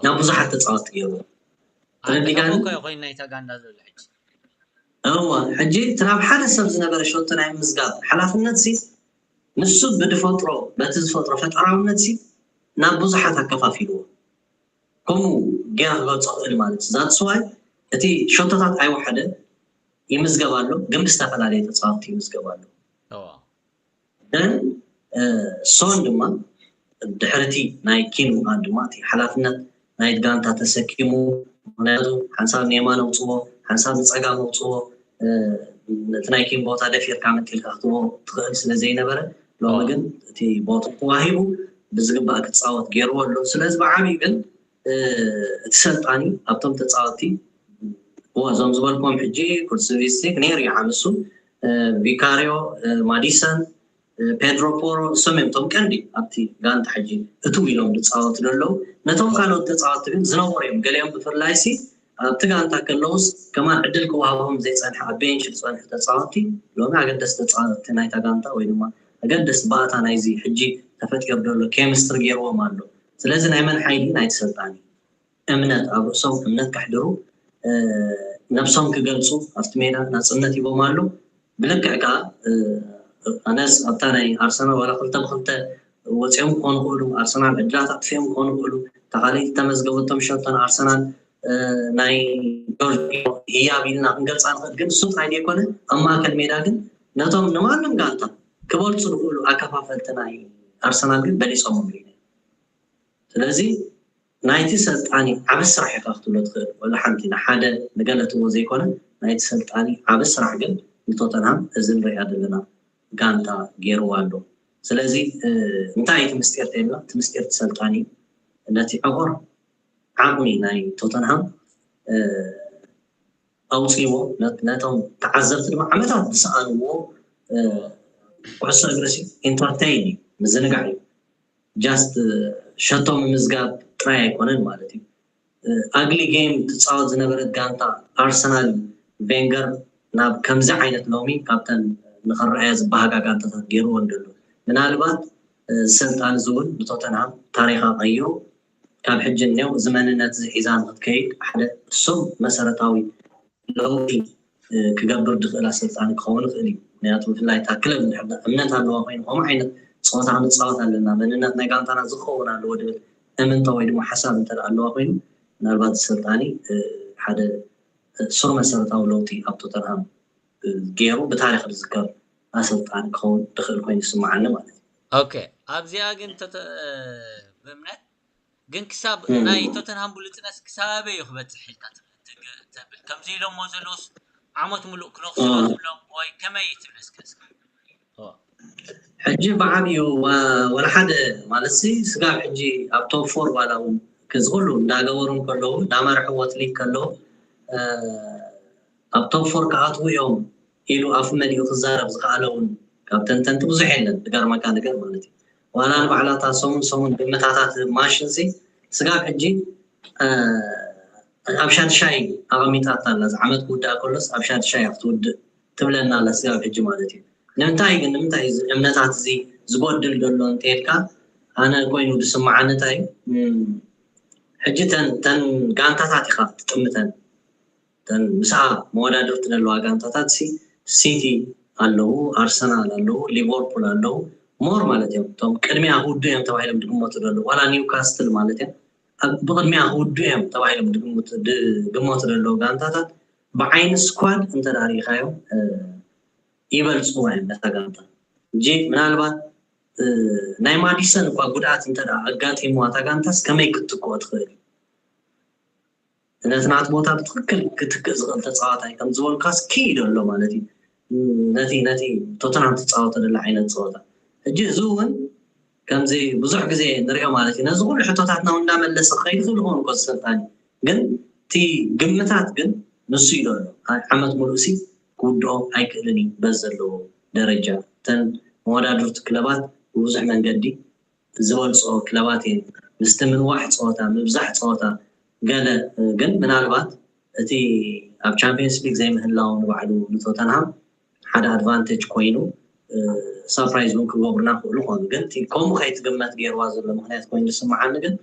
ናብ ብዙሓት ተፃወቲ ገይርዎ። ተረዲእካኒ? ኮይና ይተጋንዳ ዘሎ ሕጂ እዋ ሕጂ እቲ ናብ ሓደ ሰብ ዝነበረ ሸቶ ናይ ምምዝጋብ ሓላፍነት ሲ ንሱ ብዝፈጥሮ በቲ ዝፈጥሮ ፈጠራውነት ሲ ናብ ብዙሓት ኣከፋፊልዎ። ከምኡ ገይረ ክገልፆ ክእል ማለት እዩ። ዛትስ ዋይ እቲ ሸቶታት ኣይወሓደን ይምዝገብ ኣሎ፣ ግን ብዝተፈላለየ ተፃወቲ ይምዝገብ ኣሎ። ሶን ድማ ድሕርቲ ናይ ኪን ምዃን ድማ እቲ ሓላፍነት ናይ ጋንታ ተሰኪሙ። ምክንያቱ ሓንሳብ ንየማን ኣውፅዎ፣ ሓንሳብ ንፀጋም ኣውፅዎ፣ ነቲ ናይ ኪን ቦታ ደፊርካ መጢልካ ክትቦ ትኽእል ስለ ዘይነበረ ሎሚ ግን እቲ ቦታ ተዋሂቡ ብዝግባእ ክፃወት ገይርዎ ኣሎ። ስለዚ ብዓብዩ ግን እቲ ሰልጣኒ ኣብቶም ተፃወቲ እዞም ዝበልኩም ሕጂ ኩርስቪስቲክ ነይሩ ይዓምሱ ቪካሪዮ ማዲሰን ፔድሮ ፖሮ እሶም እዮም እቶም ቀንዲ ኣብቲ ጋንታ ሕጂ እትው ኢሎም ዝፃወቱ ዘለዉ። ነቶም ካልኦት ተፃወቲ ግን ዝነበሩ እዮም። ገሊኦም ብፍላይ ሲ ኣብቲ ጋንታ ከለውስ ከማን ዕድል ክወሃቦም ዘይፀንሐ ኣብ ቤንች ዝፀንሑ ተፃወቲ ሎሚ ኣገደስ ተፃወቲ ናይታ ጋንታ ወይ ድማ ኣገደስ ባእታ ናይዚ ሕጂ ተፈጢሩ ዘሎ ኬሚስትሪ ገይርዎም ኣሎ። ስለዚ ናይ መን ሓይሊ ናይቲ ሰልጣኒ እምነት ኣብ ርእሶም እምነት ከሕድሩ ነብሶም ክገልፁ ኣብቲ ሜዳ ናፅነት ሂቦም ኣሎ። ብልክዕ ከዓ ኣነስ ኣብታ ናይ ኣርሰናል ዋላ ክልተ ብክልተ ወፂኦም ክኾኑ ክእሉ ኣርሰናል ዕድላት ኣጥፊኦም ክኾኑ ክእሉ ተኻሊት ተመዝገበቶም ሸቶን ኣርሰናል ናይ ጆርጂኖ ህያብ ኢልና ክንገልፃ ንኽእል። ግን እሱ ጥራይ ዘይኮነ ኣብ ማእከል ሜዳ ግን ነቶም ንማንም ጋንታ ክበልፁ ዝኽእሉ ኣከፋፈልቲ ናይ ኣርሰናል ግን በሊፆም ኣሎ። ስለዚ ናይቲ ሰልጣኒ ዓቢ ስራሕ ኢኻ ክትብሎ ትኽእል። ወላ ሓንቲ ንሓደ ንገለ ትብሎ ዘይኮነ ናይቲ ሰልጣኒ ዓቢ ስራሕ ግን ንቶተንሃም እዚ ንሪኣ ዘለና ጋንታ ገይርዋ ኣሎ። ስለዚ እንታይ እቲ ምስጢር ተይልና እቲ ምስጢር እቲ ሰልጣኒ ነቲ ዕቑር ዓቕሚ ናይ ቶተንሃም ኣውፅዎ ነቶም ተዓዘብቲ ድማ ዓመታት ዝሰኣንዎ ኩዕሶ እግሪ ኢንተርቴይን እዩ፣ ምዝንጋዕ እዩ። ጃስት ሸቶ ምምዝጋብ ጥራይ ኣይኮነን ማለት እዩ። ኣግሊ ጌም ትፃወት ዝነበረት ጋንታ ኣርሰናል ቬንገር ናብ ከምዚ ዓይነት ሎሚ ካብተን ንክረኣያ ዝበሃጋ ጋንታታት ገይርዎ እንደሎ ምናልባት ሰልጣን እዚ እውን ንቶተንሃም ታሪኻ ቀይሩ ካብ ሕጂ እኒኦ እዚ መንነት እዚ ሒዛ ንክትከይድ ሓደ እሱም መሰረታዊ ለውጢ ክገብር ዝኽእል ኣሰልጣኒ ክኸውን ይኽእል እዩ። ምክንያቱ ብፍላይ እታ ክለብ እንድሕር እምነት ኣለዋ ኮይኑ ከምኡ ዓይነት ፀወታ ክንፃወት ኣለና መንነት ናይ ጋንታና ዝኸውን ኣለዎ ድብል እምንቶ ወይ ድማ ሓሳብ እንተ ኣለዋ ኮይኑ ምናልባት ሰልጣኒ ሓደ ሱር መሰረታዊ ለውጢ ኣብ ቶተንሃም ገይሩ ብታሪክ ዝዝከር ኣሰልጣኒ ክኸውን ዝኽእል ኮይኑ ይስምዓኒ ማለት እዩ። ኦኬ ኣብዚኣ ግን ብእምነት ግን ክሳብ ናይ ቶተንሃም ብሉፅነት ክሳበይ እዩ ክበፅሕ ኢልካ ተብል ከምዚ ኢሎሞ ዘለውስ ዓመት ሙሉእ ክነኽስሮ ትብሎም ወይ ከመይ ትብል እስከ ሕጂ ብዓብዩ ወላ ሓደ ማለት ሲ ስጋብ ሕጂ ኣብ ቶፕ ፎር ዋላ እውን ክዝኽሉ እንዳገበሩ ከለዉ እንዳመርሕዎ ትሊግ ከለዉ ኣብ ቶፕ ፎር ክኣትዉ እዮም ኢሉ ኣፉ መሊኡ ክዛረብ ዝኸኣለ እውን ካብ ተንተንቲ ብዙሕ የለን ዝገርመካ ነገር ማለት እዩ ዋላ ንባዕላታ ሰሙን ሰሙን ብምታታት ማሽን ሲ ስጋብ ሕጂ ኣብ ሻድሻይ ኣቐሚጣታ ኣላ እዚ ዓመት ክውዳእ ከሎስ ኣብ ሻድሻይ ክትውድእ ትብለና ኣላ ስጋብ ሕጂ ማለት እዩ ንምንታይ ግን ንምንታይ እዚ እምነታት እዚ ዝጎድል ዘሎ እንተልካ ኣነ ኮይኑ ዝስምዓኒ እንታይ እዩ ሕጂ ተን ጋንታታት ኢኻ ትጥምተን ተን ምስኣ መወዳድርቲ ዘለዋ ጋንታታት ሲ ሲቲ ኣለዉ ኣርሰናል ኣለዉ ሊቨርፑል ኣለዉ ሞር ማለት እዮም እቶም ቅድሚያ ክውዱ እዮም ተባሂሎም ዝግመቱ ዘለዉ ዋላ ኒውካስትል ማለት እዮም ብቅድሚያ ክውዱ እዮም ተባሂሎም ዝግመቱ ዘለዉ ጋንታታት ብዓይኒ ስኳድ እንተዳሪኻዮም ይበልፅዋ እዮም ነታ ጋንታ እጂ ምናልባት ናይ ማዲሰን እኳ ጉድኣት እንተ ኣጋጢምዋ እታ ጋንታስ ከመይ ክትትክኦ ትኽእል ነቲ ናት ቦታ ብትክክል ክትክእ ዝኽእል ተፃዋታይ ከም ዝበልካስ ክይዶ ኣሎ ማለት እዩ ነቲ ነቲ ቶተናም ትፃወቶ ደላ ዓይነት ፀወታ ሕጂ እዚ እውን ከምዚ ብዙሕ ግዜ ንሪኦ ማለት እዩ ነዚ ኩሉ ሕቶታትና እውን እንዳመለሰ ክኸይድ ይኽእል ይኸውን እኮ ዝሰልጣኒ ግን እቲ ግምታት ግን ንሱ ኢሉ ኣሎ ዓመት ሙሉእ ሲ ክውድኦ ኣይክእልን እዩ በዚ ዘለዎ ደረጃ እተን መወዳድርቲ ክለባት ብብዙሕ መንገዲ ዝበልፅኦ ክለባት እየን ምስቲ ምንዋሕ ፀወታ ምብዛሕ ፀወታ ገለ ግን ምናልባት እቲ ኣብ ቻምፒየንስ ሊግ ዘይምህላው ንባዕሉ ንቶተንሃም ሓደ ኣድቫንቴጅ ኮይኑ ሳፕራይዝ እውን ክገብሩና ክእሉ ኮኑ ግን ከምኡ ከይትግመት ገይርዋ ዘሎ ምክንያት ኮይኑ ዝስምዓኒ ግን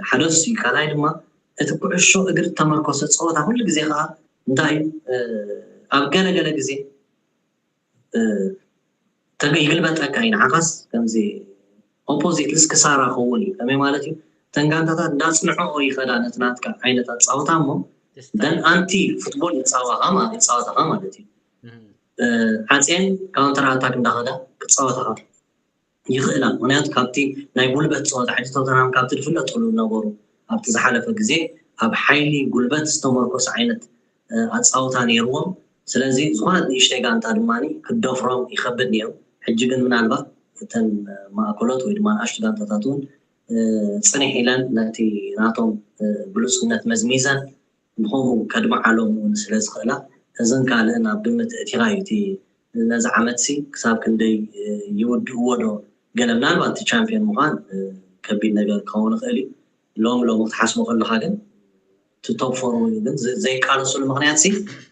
ሓደ እሱ እዩ ካልኣይ ድማ እቲ ኩዕሾ እግሪ ተመርኮሰ ፀወታ ኩሉ ግዜ ከዓ እንታይ ኣብ ገለገለ ግዜ ይግልበጠካ እዩ ንዓኻስ ከምዚ ኦፖዚት ልስ ክሳራ ክኸውን እዩ ከመይ ማለት እዩ ተንጋንታታት እንዳፅንዐኦ ይኸዳ ነቲ ናትካ ዓይነት ኣፃወታ እሞ ደን ኣንቲ ፉትቦል ይፃወኻ ይፃወታኻ ማለት እዩ ሓፂን ካውንተር ኣታክ እንዳኸዳ ክፃወታኻ ይኽእላ ምክንያቱ ካብቲ ናይ ጉልበት ፀወታ ሕጂ ቶተናም ካብቲ ዝፍለጠሉ ነበሩ ኣብቲ ዝሓለፈ ግዜ ኣብ ሓይሊ ጉልበት ዝተመርኮሰ ዓይነት ኣፃውታ ነይርዎም ስለዚ ዝኾነት ንእሽተይ ጋንታ ድማ ክደፍሮም ይኸብድ ነይሩ ሕጂ ግን ምናልባት እተን ማእከሎት ወይ ድማ ንኣሽቱ ጋንታታት እውን ፅንሕ ኢለን ነቲ ናቶም ብሉፅነት መዝሚዘን ብኸምኡ ከድምዓሎም እውን ስለ ዝኽእላ እዝን ካልእን ኣብ ግምት እቲኻ እዩ እቲ ነዚ ዓመት ሲ ክሳብ ክንደይ ይውድእዎ ዶ ገለ ምናልባት እቲ ቻምፒዮን ምዃን ከቢድ ነገር ክኸውን ይኽእል እዩ ሎም ሎም ክትሓስቦ ከለካ ግን እቲ ቶፕ ፎር ግን ዘይቃለሱሉ ምክንያት ሲ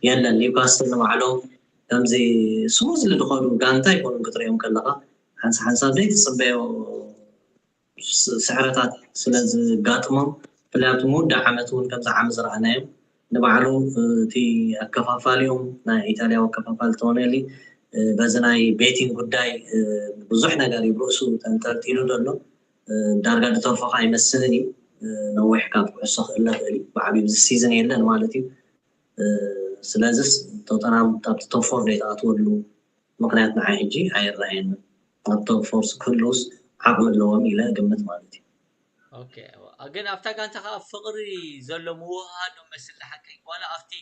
የለን ኒውካስትል ንባዕሎም ከምዚ ስሙዝሊ ዝኮኑ ጋንታ ይኮኑ ክትሪኦም ከለካ ሓንሳ ሓንሳብ ዘይትፅበዮ ስዕረታት ስለ ዝጋጥሞም ብፍላይ ኣብቲ ምውዳእ ዓመት እውን ከምዚ ዓሚ ዝረኣናዮም ንባዕሉ እቲ ኣከፋፋሊኦም ናይ ኢጣልያዊ ኣከፋፋሊ ተወነሊ በዚ ናይ ቤቲንግ ጉዳይ ብዙሕ ነገር እዩ ርእሱ ተንጠልጢሉ ዘሎ ዳርጋ ዝተርፎ ከዓ ይመስልን እዩ ነዊሕ ካብ ኩዕሶ ክእለ ክእል እዩ ብዓብዩ ብዚ ሲዝን የለን ማለት እዩ ስለዚስ ቶተናም ካብቲ ቶፎር ዘይተኣትወሉ ምክንያት ንዓይ ሕጂ ኣይረኣየንን ኣብ ቶፎርስ ክህልውስ ዓቕሚ ኣለዎም ኢለ እግምት ማለት እዩ ኦኬ ግን ኣብታ ጋንታ ከዓ ፍቕሪ ዘሎ ምውሃሃድ ዶ መስል ሓቀይ ዋላ ኣብቲ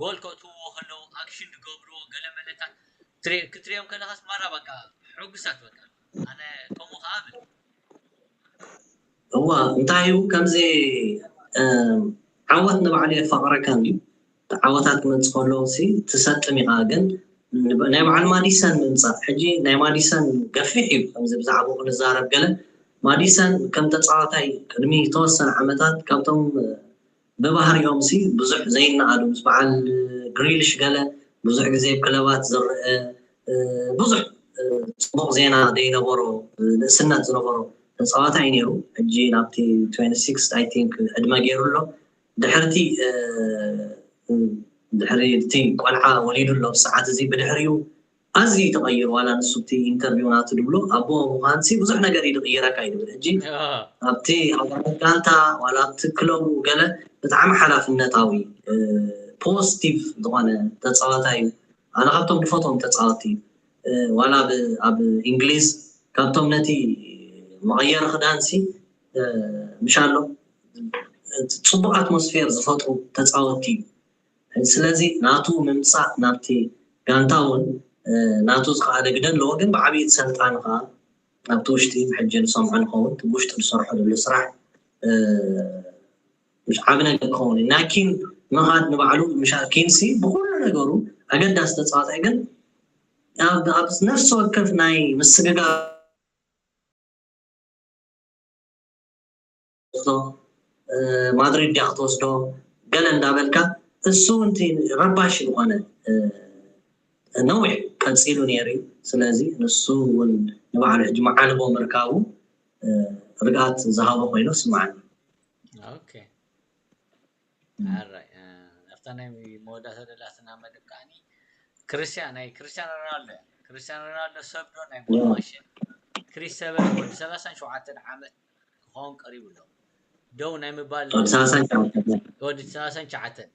ጎል ከእትውዎ ከለዉ ኣክሽን ዝገብርዎ ገለ መለታት ክትሪኦም ከለካስ ማራ በቃ ሕጉሳት በቃ ኣነ ከምኡ ከዓ ብል እዋ እንታይ እዩ ከምዚ ዓወት ንባዕሉ የፋቕረካ እንድዩ ዓወታት ክመፅእ ከለዉ ሲ ትሰጥም ኢኻ ግን ናይ በዓል ማዲሰን ምምፃእ ሕጂ ናይ ማዲሰን ገፊሕ እዩ ከምዚ ብዛዕባኡ ክንዛረብ ገለ ማዲሰን ከም ተፃዋታይ ቅድሚ ዝተወሰነ ዓመታት ካብቶም ብባህሪኦም ሲ ብዙሕ ዘይነኣዱ ምስ በዓል ግሪልሽ ገለ ብዙሕ ግዜ ክለባት ዝረአ ብዙሕ ፅቡቕ ዜና ዘይነበሮ ንእስነት ዝነበሮ ተፃዋታይ ነይሩ ሕጂ ናብቲ ትዌንቲ ሲክስ ኣይ ቲንክ ዕድመ ገይሩ ኣሎ ድሕርቲ ድሕሪ እቲ ቆልዓ ወሊዱ ኣሎ ሰዓት እዚ ብድሕሪኡ ኣዝዩ እዩ ተቐይሩ። ዋላ ንሱ እቲ ኢንተርቪው ናቱ ድብሎ ኣቦ ምዃንሲ ብዙሕ ነገር እዩ ዝቕይረካ እዩ ድብል። ሕጂ ኣብቲ ኣባላት ጋንታ ዋላ ኣብቲ ክለቡ ገለ ብጣዕሚ ሓላፍነታዊ ፖዚቲቭ ዝኾነ ተፃዋታይ እዩ። ኣነ ካብቶም ዝፈትዎም ተፃወቲ እዩ። ዋላ ኣብ እንግሊዝ ካብቶም ነቲ መቐየሪ ክዳንሲ ምሻሎ ፅቡቅ ኣትሞስፌር ዝፈጥሩ ተፃወቲ እዩ። ስለዚ ናቱ ምምፃእ ናብቲ ጋንታ እውን ናቱ ዝኸኣለ ግደ ኣለዎ። ግን ብዓብዪ ሰልጣን ከዓ ኣብቲ ውሽጢ ሕጂ ንሰምዖ ንኸውን ውሽጢ ዝሰርሖ ዘሎ ስራሕ ምሽ ዓብ ነገር ክኸውን እዩ። ናይ ኪን ምኻድ ንባዕሉ ምሻ ኪንሲ ብኩሉ ነገሩ ኣገዳሲ ተፃዋታይ ግን ኣብ ነፍሲ ወከፍ ናይ ምስግጋር ክትወስዶ ማድሪድ ድያ ክትወስዶ ገለ እንዳበልካ እሱ እውን ረባሽ ዝኾነ ነዊሕ ቀፂሉ ነይሩ እዩ። ስለዚ ንሱ እውን ንባዕሉ ሕጂ መዓልቦ ምርካቡ ርግኣት ዝሃቦ ኮይኑ ስምዓኒ። ኣብታ ናይ መወዳእታ ደላትና መደብ ከዓኒ ክርስቲያን ናይ ክርስቲያን ሮናልዶ ክርስቲያን ሮናልዶ ሰብ ዶ ናይ ሞት ማሽን ክሪስ ሰበን ወዲ ሰላሳን ሸውዓተን ዓመት ክኸውን ቀሪቡ ኣሎ። ደው ናይ ምባል ወዲ ሰላሳን ሸውዓተን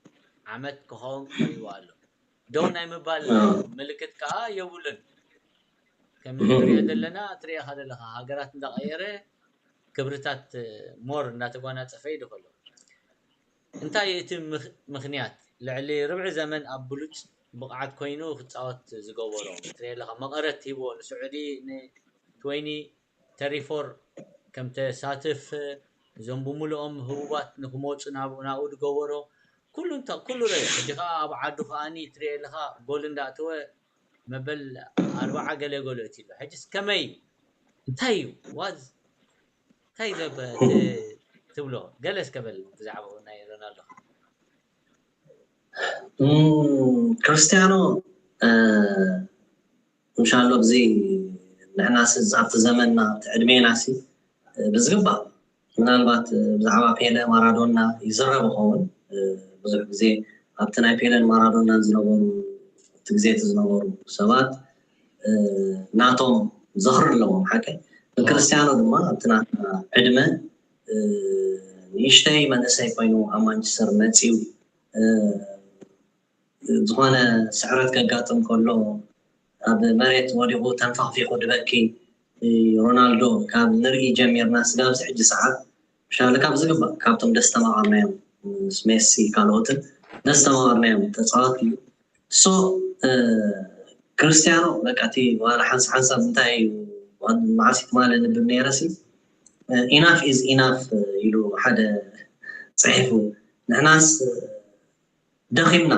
ዓመት ክኸውን ቀሪቡ ኣሎ። ደው ናይ ምባል ምልክት ከዓ የብሉን። ከም ንሪኦ ዘለና ትሪኢኻ ዘለኻ ሃገራት እንዳቐየረ ክብርታት ሞር እንዳተጓናፀፈ ይድኸሎ። እንታይ እቲ ምኽንያት ልዕሊ ርብዒ ዘመን ኣብ ብሉፅ ብቕዓት ኮይኑ ክፃወት ዝገበሮ ትሪኦ ኣለኻ? መቐረት ሂቦ ንስዑዲ ንትወይኒ ተሪፎር ከም ተሳትፍ እዞም ብምልኦም ህቡባት ንክመፁ ናብኡ ናብኡ ዝገበሮ ኩሉ እንተ ኩሉ ረ ሕጂ ከዓ ኣብ ዓዱ ከዓኒ ትሪኦ ኣለኻ ጎል እንዳእተወ መበል ኣርባዓ ገለ ጎል እቲ ኣሎ። ሕጅስ ከመይ እንታይ እዩ ዋዝ እንታይ ዘበ ትብሎ ገለ እስከ በል ብዛዕባኡ ናይ ሮናልዶ። ክርስቲያኖ ምሻሎ ኣብዚ ንሕናስ ኣብቲ ዘመንና ኣብቲ ዕድሜናሲ ብዝግባእ ምናልባት ብዛዕባ ፔለ ማራዶና ይዝረብ ይኸውን። ብዙሕ ግዜ ኣብቲ ናይ ፔለን ማራዶናን ዝነበሩ እቲ ግዜ እቲ ዝነበሩ ሰባት ናቶም ዝኽሪ ኣለዎም ሓቀ። ንክርስቲያኖ ድማ ኣብቲ ናትና ዕድመ ንእሽተይ መንእሰይ ኮይኑ ኣብ ማንቸስተር መፅዩ ዝኾነ ስዕረት ከጋጥም ከሎ ኣብ መሬት ወዲቑ ተንፈኽፊኹ ድበኪ ሮናልዶ ካብ ንርኢ ጀሚርና ስጋብ ኣብዚ ሕጂ ሰዓት ምሻለ ካብ ዝግባእ ካብቶም ደስተማቐርናዮም ምስ ሜሲ ካልኦትን ደስተማቐርናዮም ተፃወት እዩ። ሶ ክርስቲያኖ በቃ እቲ ዋላ ሓንሳ ሓንሳብ እንታይ እዩ መዓስ ትማሊ ንብል ነይረሲ ኢናፍ ኢዝ ኢናፍ ኢሉ ሓደ ፅሒፉ ንሕናስ ደኺምና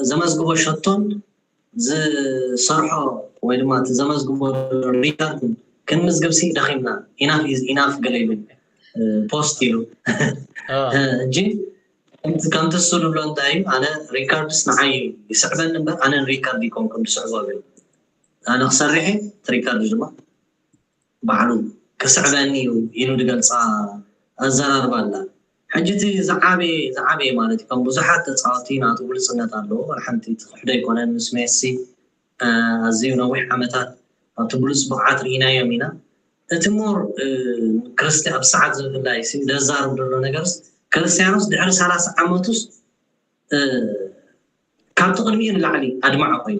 ዘመዝግቦ ሸቶን ዝሰርሖ ወይ ድማ እቲ ዘመዝግቦ ሪካርድ ክንምዝግብ ሲ ደኺምና ኢናፍ ኢዝ ኢናፍ ገለ ኢሉ ፖስት ኢሉ እጂ ከምቲ እሱ ዝብሎ እንታይ እዩ ኣነ ሪካርድስ ንዓይ ይስዕበኒ እምበር ኣነ ሪካርድ ይኮንኩን ዝስዕቦ ብል ኣነ ክሰርሐ እቲ ሪካርድ ድማ ባዕሉ ክስዕበኒ እዩ ኢሉ ዝገልፃ ኣዘራርባ ኣላ። ሕጂ እቲ ዝዓበየ ዝዓበየ ማለት እዩ ከም ብዙሓት ተፃወቲ ናቱ ብሉፅነት ኣለዎ። ወላ ሓንቲ ትኽሕዶ ኣይኮነን ምስ ሜሲ ኣዝዩ ነዊሕ ዓመታት ኣብቲ ብሉፅ ብቕዓት ርኢናዮም ኢና። እቲ ሞር ክርስቲ ኣብ ሰዓት ዝብፍላይ ደዛርብ ዘሎ ነገርስ ክርስቲያኖስ ድሕሪ ሰላሳ ዓመቱስ ካብቲ ቅድሚኡ ንላዕሊ ኣድማዒ ኮይኑ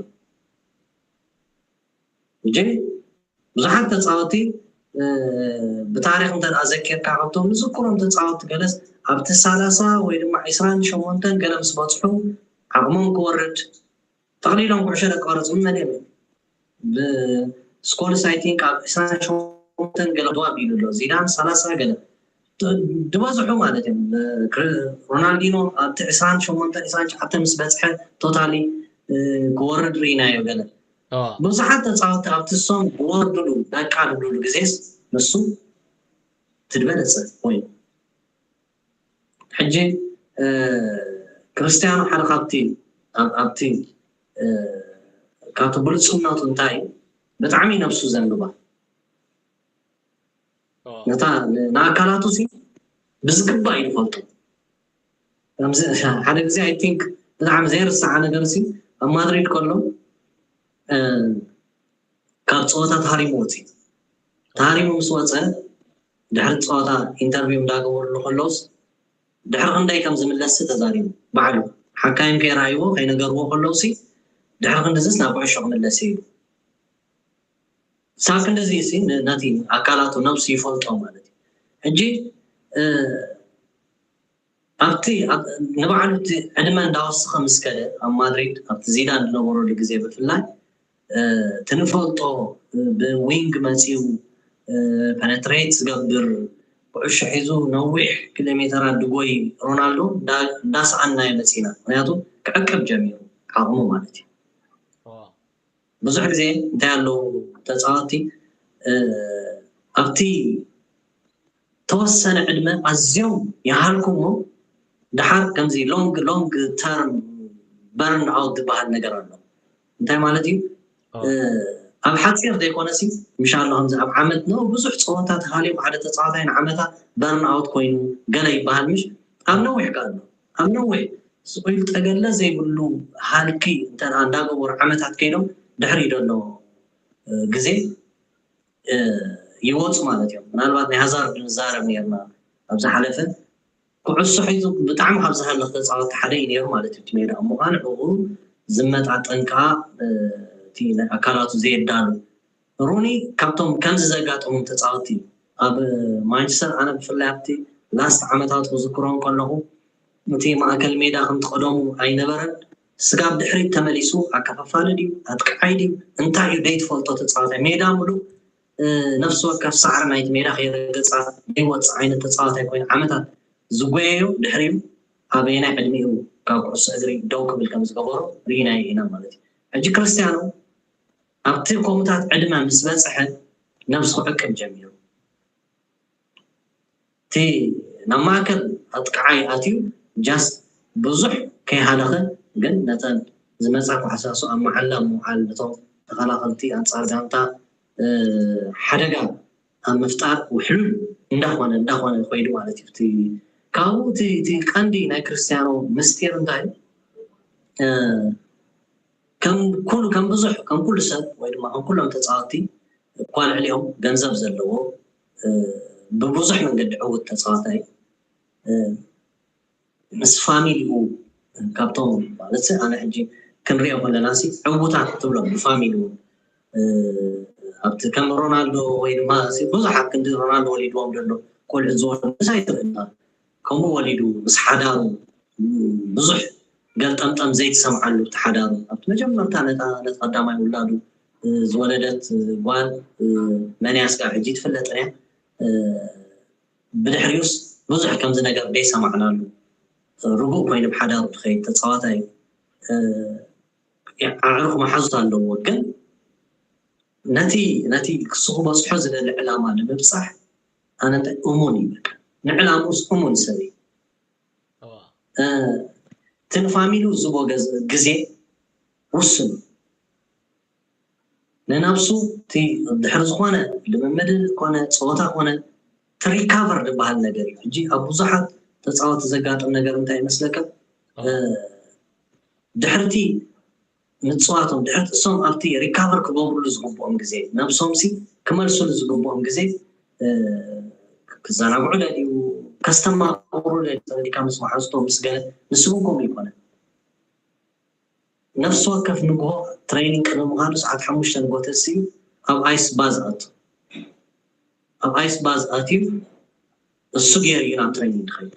ሕጂ ብዙሓት ተፃወቲ ብታሪክ እንተ ዘኪርካ ካብቶም ንዝክሮም ተፃወቲ ገለስ ኣብቲ ሰላሳ ወይ ድማ ዒስራን ሸሞንተን ገለ ምስ በፅሑ ዓቕሞም ክወርድ ተቕሊሎም ኩዕሾ ደቀረፁ መን እዮም ብስኮልስ ኣይ ቲንክ ኣብ ዒስራን ሸሞንተን ገለ ኣቢሉ ኣሎ ዚዳን ሰላሳ ገለ ዝበዝሑ ማለት እዮም ሮናልዲኖ ኣብቲ ዒስራን ሸሞንተን ዒስራን ትሽዓተን ምስ በፅሐ ቶታሊ ክወርድ ርኢናዮ ገለ ብዙሓት ተፃወቲ ኣብቲ እሶም ዝወርድሉ ደቃ ዝብልሉ ግዜስ ንሱ ትድበለፀ ኮይኑ ሕጂ ክርስቲያኖ ሓደ ካብቲ ኣብቲ ካብቲ ብሉፅነቱ እንታይ ብጣዕሚ ነብሱ ዘንብባ ነታ ንኣካላቱ ሲ ብዝግባእ እዩ ዝፈልጦ ሓደ ግዜ ኣይ ቲንክ ብጣዕሚ ዘይርሳዓ ነገር ሲ ኣብ ማድሪድ ከሎ ካብ ፀወታ ተሃሪሙ ወፂ ተሃሪሙ ምስ ወፀ ድሕሪ ፀወታ ኢንተርቪው እንዳገበርሉ ከለውስ ድሕሪ ክንደይ ከም ዝምለስ ተዛሪቡ ባዕሉ ሓካይም ከይረኣይዎ ከይነገርዎ ከለውሲ ድሕሪ ክንድዝስ ናብ ኩዕሾ ክምለስ ኢሉ ሳብ ክንድዚ ሲ ነቲ ኣካላቱ ነብሱ ይፈልጦ ማለት እዩ ሕጂ ኣብቲ ንባዕሉ እቲ ዕድመ እንዳወሰኸ ምስ ከደ ኣብ ማድሪድ ኣብቲ ዚዳን ዝነበረሉ ግዜ ብፍላይ እቲ ንፈልጦ ብዊንግ መፂኡ ፐነትሬት ዝገብር ኩዕሾ ሒዙ ነዊሕ ኪሎ ሜተራት ድጎይ ሮናልዶ እንዳሰኣናዮ መፂና ምክንያቱ ክዕቅብ ጀሚሩ ዓቕሙ ማለት እዩ ብዙሕ ግዜ እንታይ ኣለዉ ተፃወቲ ኣብቲ ተወሰነ ዕድመ ኣዝዮም ይሃልኩሞ ድሓር ከምዚ long long term burn out ዝበሃል ነገር ኣሎ እንታይ ማለት እዩ ኣብ ሓፂር ዘይኮነሲ ምሻሎ ከምዚ ኣብ ዓመት ነው ብዙሕ ፀወታ ተሃልዮም ሓደ ተፃዋታይ ንዓመታ burn out ኮይኑ ገለ ይበሃል ምሽ ኣብ ነዊሕ ከ ኣሎ ኣብ ነዊሕ ስቑይል ጠገለ ዘይብሉ ሃልኪ እንተ እንዳገበሩ ዓመታት ከይዶም ድሕሪ ዘሎ ግዜ ይወፁ ማለት እዮም ምናልባት ናይ ሃዛርድ ንዛረብ ነርና ኣብ ዝሓለፈ ኩዕሶ ሒዙ ብጣዕሚ ካብ ዝሃለኽ ተፃወቲ ሓደ እዩ ነሩ ማለት እዩ እቲ ሜዳ እሞ ከዓ ንዕኡ ዝመጣጠን ከዓ እቲ ናይ ኣካላቱ ዘየዳሉ ሩኒ ካብቶም ከምዚ ዘጋጠሙ ተፃወቲ እዩ ኣብ ማንቸስተር ኣነ ብፍላይ ኣብቲ ላስት ዓመታት ክዝክሮም ከለኹ እቲ ማእከል ሜዳ ከምቲ ቀደሙ ኣይነበረን ስጋብ ድሕሪት ተመሊሱ ኣከፋፋሊ ድዩ ኣጥቃዓይ ድዩ እንታይ እዩ ደይትፈልጦ ተፃወታይ ሜዳ ሙሉእ ነፍሲ ወከፍ ሳዕሪ ናይቲ ሜዳ ከይረገፃ ዘይወፅእ ዓይነት ተፃዋታይ ኮይኑ ዓመታት ዝጎየዮ ድሕሪኡ ኣበየናይ ዕድሚኡ ካብ ኩዕሶ እግሪ ደው ክብል ከም ዝገበሮ ርኢናዮ ኢና ማለት እዩ ሕጂ ክርስትያኖ ኣብቲ ኮሙታት ዕድመ ምስ በፅሐ ነብሱ ክዕቅብ ጀሚሩ እቲ ናብ ማእከል ኣጥቃዓይ ኣትዩ ጃስት ብዙሕ ከይሃለኸ ግን ነተን ዝመፃ ኳሕሳሱ ኣብ መዓላ ምውዓል ነቶም ተኸላኸልቲ ኣንፃር ጋንታ ሓደጋ ኣብ ምፍጣር ውሕሉል እንዳኾነ እንዳኾነ ኮይዱ ማለት እዩ እቲ ካብኡ እቲ ቀንዲ ናይ ክርስትያኖ ምስጢር እንታይ ከም ኩሉ ከም ብዙሕ ከም ኩሉ ሰብ ወይ ድማ ከም ኩሎም ተፃወቲ እኳ ልዕሊኦም ገንዘብ ዘለዎ ብብዙሕ መንገዲ ዕውት ተፃዋታይ ምስ ፋሚሊኡ ካብቶም ማለት ኣነ ሕጂ ክንሪኦ ከለና ሲ ዕውታት ትብሎም ብፋሚሊ እውን ኣብቲ ከም ሮናልዶ ወይ ድማ ብዙሓት ክንዲ ሮናልዶ ወሊድዎም ዘሎ ቆልዑ ዝወለዱ ምሳይ ትርእና ከምኡ ወሊዱ ምስ ሓዳሩ ብዙሕ ገልጠምጠም ዘይትሰምዓሉ እቲ ሓዳሩ ኣብቲ መጀመርታ ነታ ነቲ ቀዳማይ ውላዱ ዝወለደት ጓል መን እያ ስጋብ ሕጂ ትፍለጥ እያ ብድሕሪኡስ ብዙሕ ከምዚ ነገር ደይሰማዕናሉ ርጉእ ኮይኑ ብሓዳሩ ትኸይድ ተፃዋታይ ኣዕሩኽ መሓዙት ኣለዎ ግን ነቲ ነቲ ክሱ ክበፅሖ ዝደሊ ዕላማ ንምብፃሕ ኣነ እንታይ እሙን እዩ በቃ ንዕላምኡስ እሙን ሰብ እዩ እቲ ንፋሚሉ ዝቦ ግዜ ውስኑ ንነብሱ እቲ ድሕሪ ዝኾነ ልምምድ ኮነ ፀወታ ኮነ ትሪካቨር ዝበሃል ነገር እዩ ሕጂ ኣብ ብዙሓት ተፃወቲ ዘጋጥም ነገር እንታይ ይመስለካ ድሕርቲ ምፅዋቶም ድሕርቲ እሶም ኣብቲ ሪካቨር ክገብሩሉ ዝግብኦም ግዜ ነብሶም ሲ ክመልሱሉ ዝግብኦም ግዜ ክዘናግዑ ደልዩ ከስተማቅሩ ደልዩ ተረዲካ ምስ መሓዝቶ ምስ ገለ ንስውን ከምኡ ይኮነ ነፍሲ ወከፍ ንግሆ ትሬኒንግ ቅድሚ ምዃኑ ሰዓት ሓሙሽተ ንግሆ ተስኡ ኣብ ኣይስ ባዝ ኣቱ ኣብ ኣይስ ባዝ ኣትዩ እሱ ገይሩ እዩ ናብ ትሬኒንግ ዝኸይድ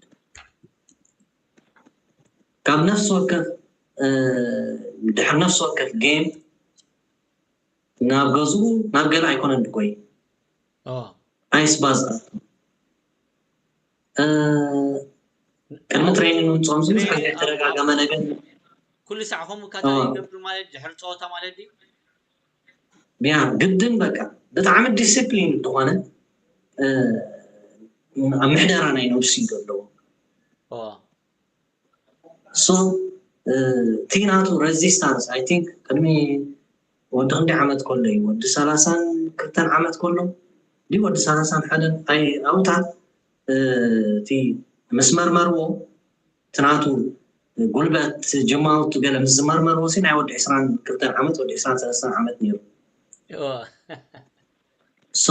ካብ ነፍሲ ወከፍ ድሕሪ ነፍሲ ወከፍ ጌም ናብ ገዝኡ ናብ ገለ ኣይኮነን ድጎይ ኣይስ ባዝ ኣቱ ቅድሚ ትሬኒንግ ምምፅኦም ዝብዝሕ ዝተደጋገመ ነገር ኩሉ ሳዕ ከምኡ ካታ ይገብር ማለት ድሕሪ ፀወታ ማለት ድዩ ያ ግድን በቃ ብጣዕሚ ዲስፕሊን ዝኾነ ኣብ ምሕደራ ናይ ነብሲ እዩ ዘለዎ so እቲ ናቱ resistance I think ቅድሚ ወዲ ክንደይ ዓመት ከሎ እዩ ወዲ ሰላሳን ክልተን ዓመት ከሎ ድዩ ወዲ ሰላሳን ሓደን ኣይ ኣብታት እቲ ምስ መርመርዎ እቲ ናቱ ጉልበት ጅማውቱ ገለ ምስ ዝመርመርዎ ሲ ናይ ወዲ ዕስራን ክልተን ዓመት ወዲ ዕስራን ሰለስተን ዓመት ነይሩ። ሶ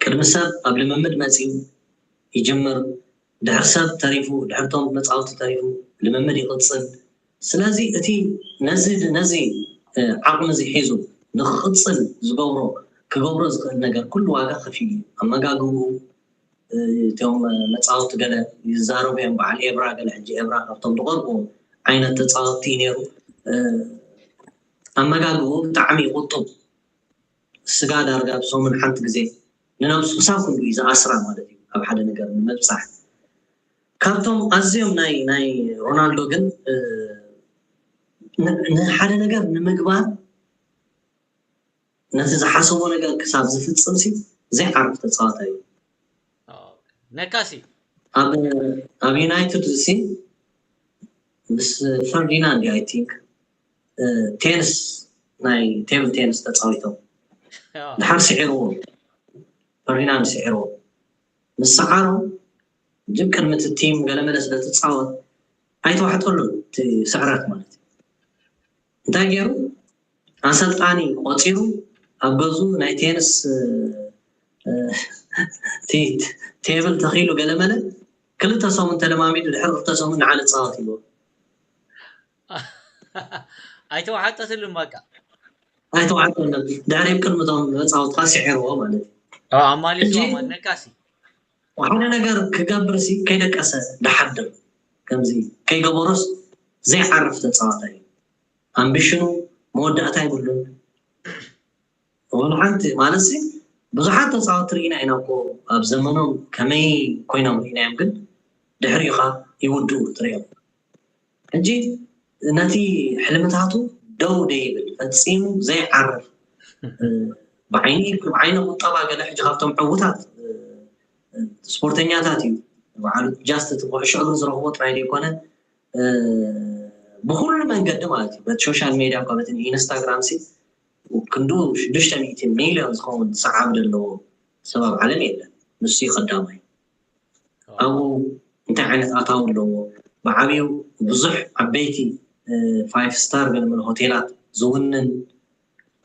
ቅድሚ ሰብ ኣብ ልምምድ መፂኡ ይጅምር። ድሕር ሰብ ተሪፉ፣ ድሕርቶም መፃወቲ ተሪፉ ልምምድ ይቕፅል። ስለዚ እቲ ነዚ ነዚ ዓቕሚ እዚ ሒዙ ንክቕፅል ዝገብሮ ክገብሮ ዝኽእል ነገር ኩሉ ዋጋ ከፊሉ እዩ። ኣመጋግብኡ፣ እቶም መፃወቲ ገለ ይዛረቡ እዮም። በዓል ኤብራ ገለ ሕጂ ኤብራ ካብቶም ዝቐርቡ ዓይነት ተፃወቲ እዩ ነይሩ። ኣመጋግብኡ ብጣዕሚ ይቁጡብ። ስጋ ዳርጋ ብሰሙን ሓንቲ ግዜ ንነብሱ ክሳብ ክንዱ እዩ ዝኣስራ ማለት እዩ። ኣብ ሓደ ነገር ንምብፃሕ ካብቶም ኣዝዮም ናይ ናይ ሮናልዶ ግን ንሓደ ነገር ንምግባር ነቲ ዝሓሰቦ ነገር ክሳብ ዝፍፅም ሲ ዘይዓርፍ ተፃዋታይ እዩ። ነካሲ ኣብ ዩናይትድ ሲ ምስ ፈርዲናንድ ኣይ ቲንክ ቴንስ ናይ ቴብል ቴንስ ተፃዊቶም ድሓር ስዒርዎ ፈርዲናንድ ስዒርዎ ምስ ሰዓሮም ጅብ ቅድሚ እቲ ቲም ገለመለ ስለ ትፃወት ኣይተዋሕጠሉን እቲ ስዕረት ማለት እዩ። እንታይ ገይሩ ኣሰልጣኒ ቆፂሩ ኣብ ገዙ ናይ ቴንስ ቴብል ተኺሉ ገለመለ ክልተ ሰሙን ተለማሚዱ ድሕሪ ክልተ ሰሙን ንዓ ንፃወት ይብሎ ኣይተዋሓጠትሉን በቃ ኣይተዋሕጠሉን ድሕሪ ቅድምቶም መፃወትካ ስዒርዎ ማለት እዩ። ኣማሊሱ ነካሲ ሓደ ነገር ክገብር ሲ ከይደቀሰ ድሓድር ከምዚ ከይገበሮስ ዘይዓርፍ ተፃዋታይ እዩ። ኣምቢሽኑ መወዳእታ ይብሉን ወላ ሓንቲ ማለት ሲ ብዙሓት ተፃወቲ ርኢና ኢና እኮ ኣብ ዘመኖም ከመይ ኮይኖም ርኢናዮም ግን ድሕሪኡ ካ ይውድኡ ትሪኦም ሕጂ ነቲ ሕልምታቱ ደው ደይብል ፈፂሙ ዘይዓርፍ ብዓይኒ ብዓይኒ ቁጠባ ገለ ሕጂ ካብቶም ዕዉታት ስፖርተኛታት እዩ በዓሉ ጃስት እቲ ኩዕሾ እግሪ ዝረኽቦ ጥራይ ዘይኮነ ብኩሉ መንገዲ ማለት እዩ በቲ ሶሻል ሜድያ እኳ በቲ ኢንስታግራም ሲ ክንዱ ሽዱሽተ ሚእቲ ሚልዮን ዝኸውን ሰዓቢ ዘለዎ ሰብ ኣብ ዓለም የለን ንሱ እዩ ቀዳማይ ኣብኡ እንታይ ዓይነት ኣታዊ ኣለዎ ብዓብዩ ብዙሕ ዓበይቲ ፋይፍ ስታር ገለመለ ሆቴላት ዝውንን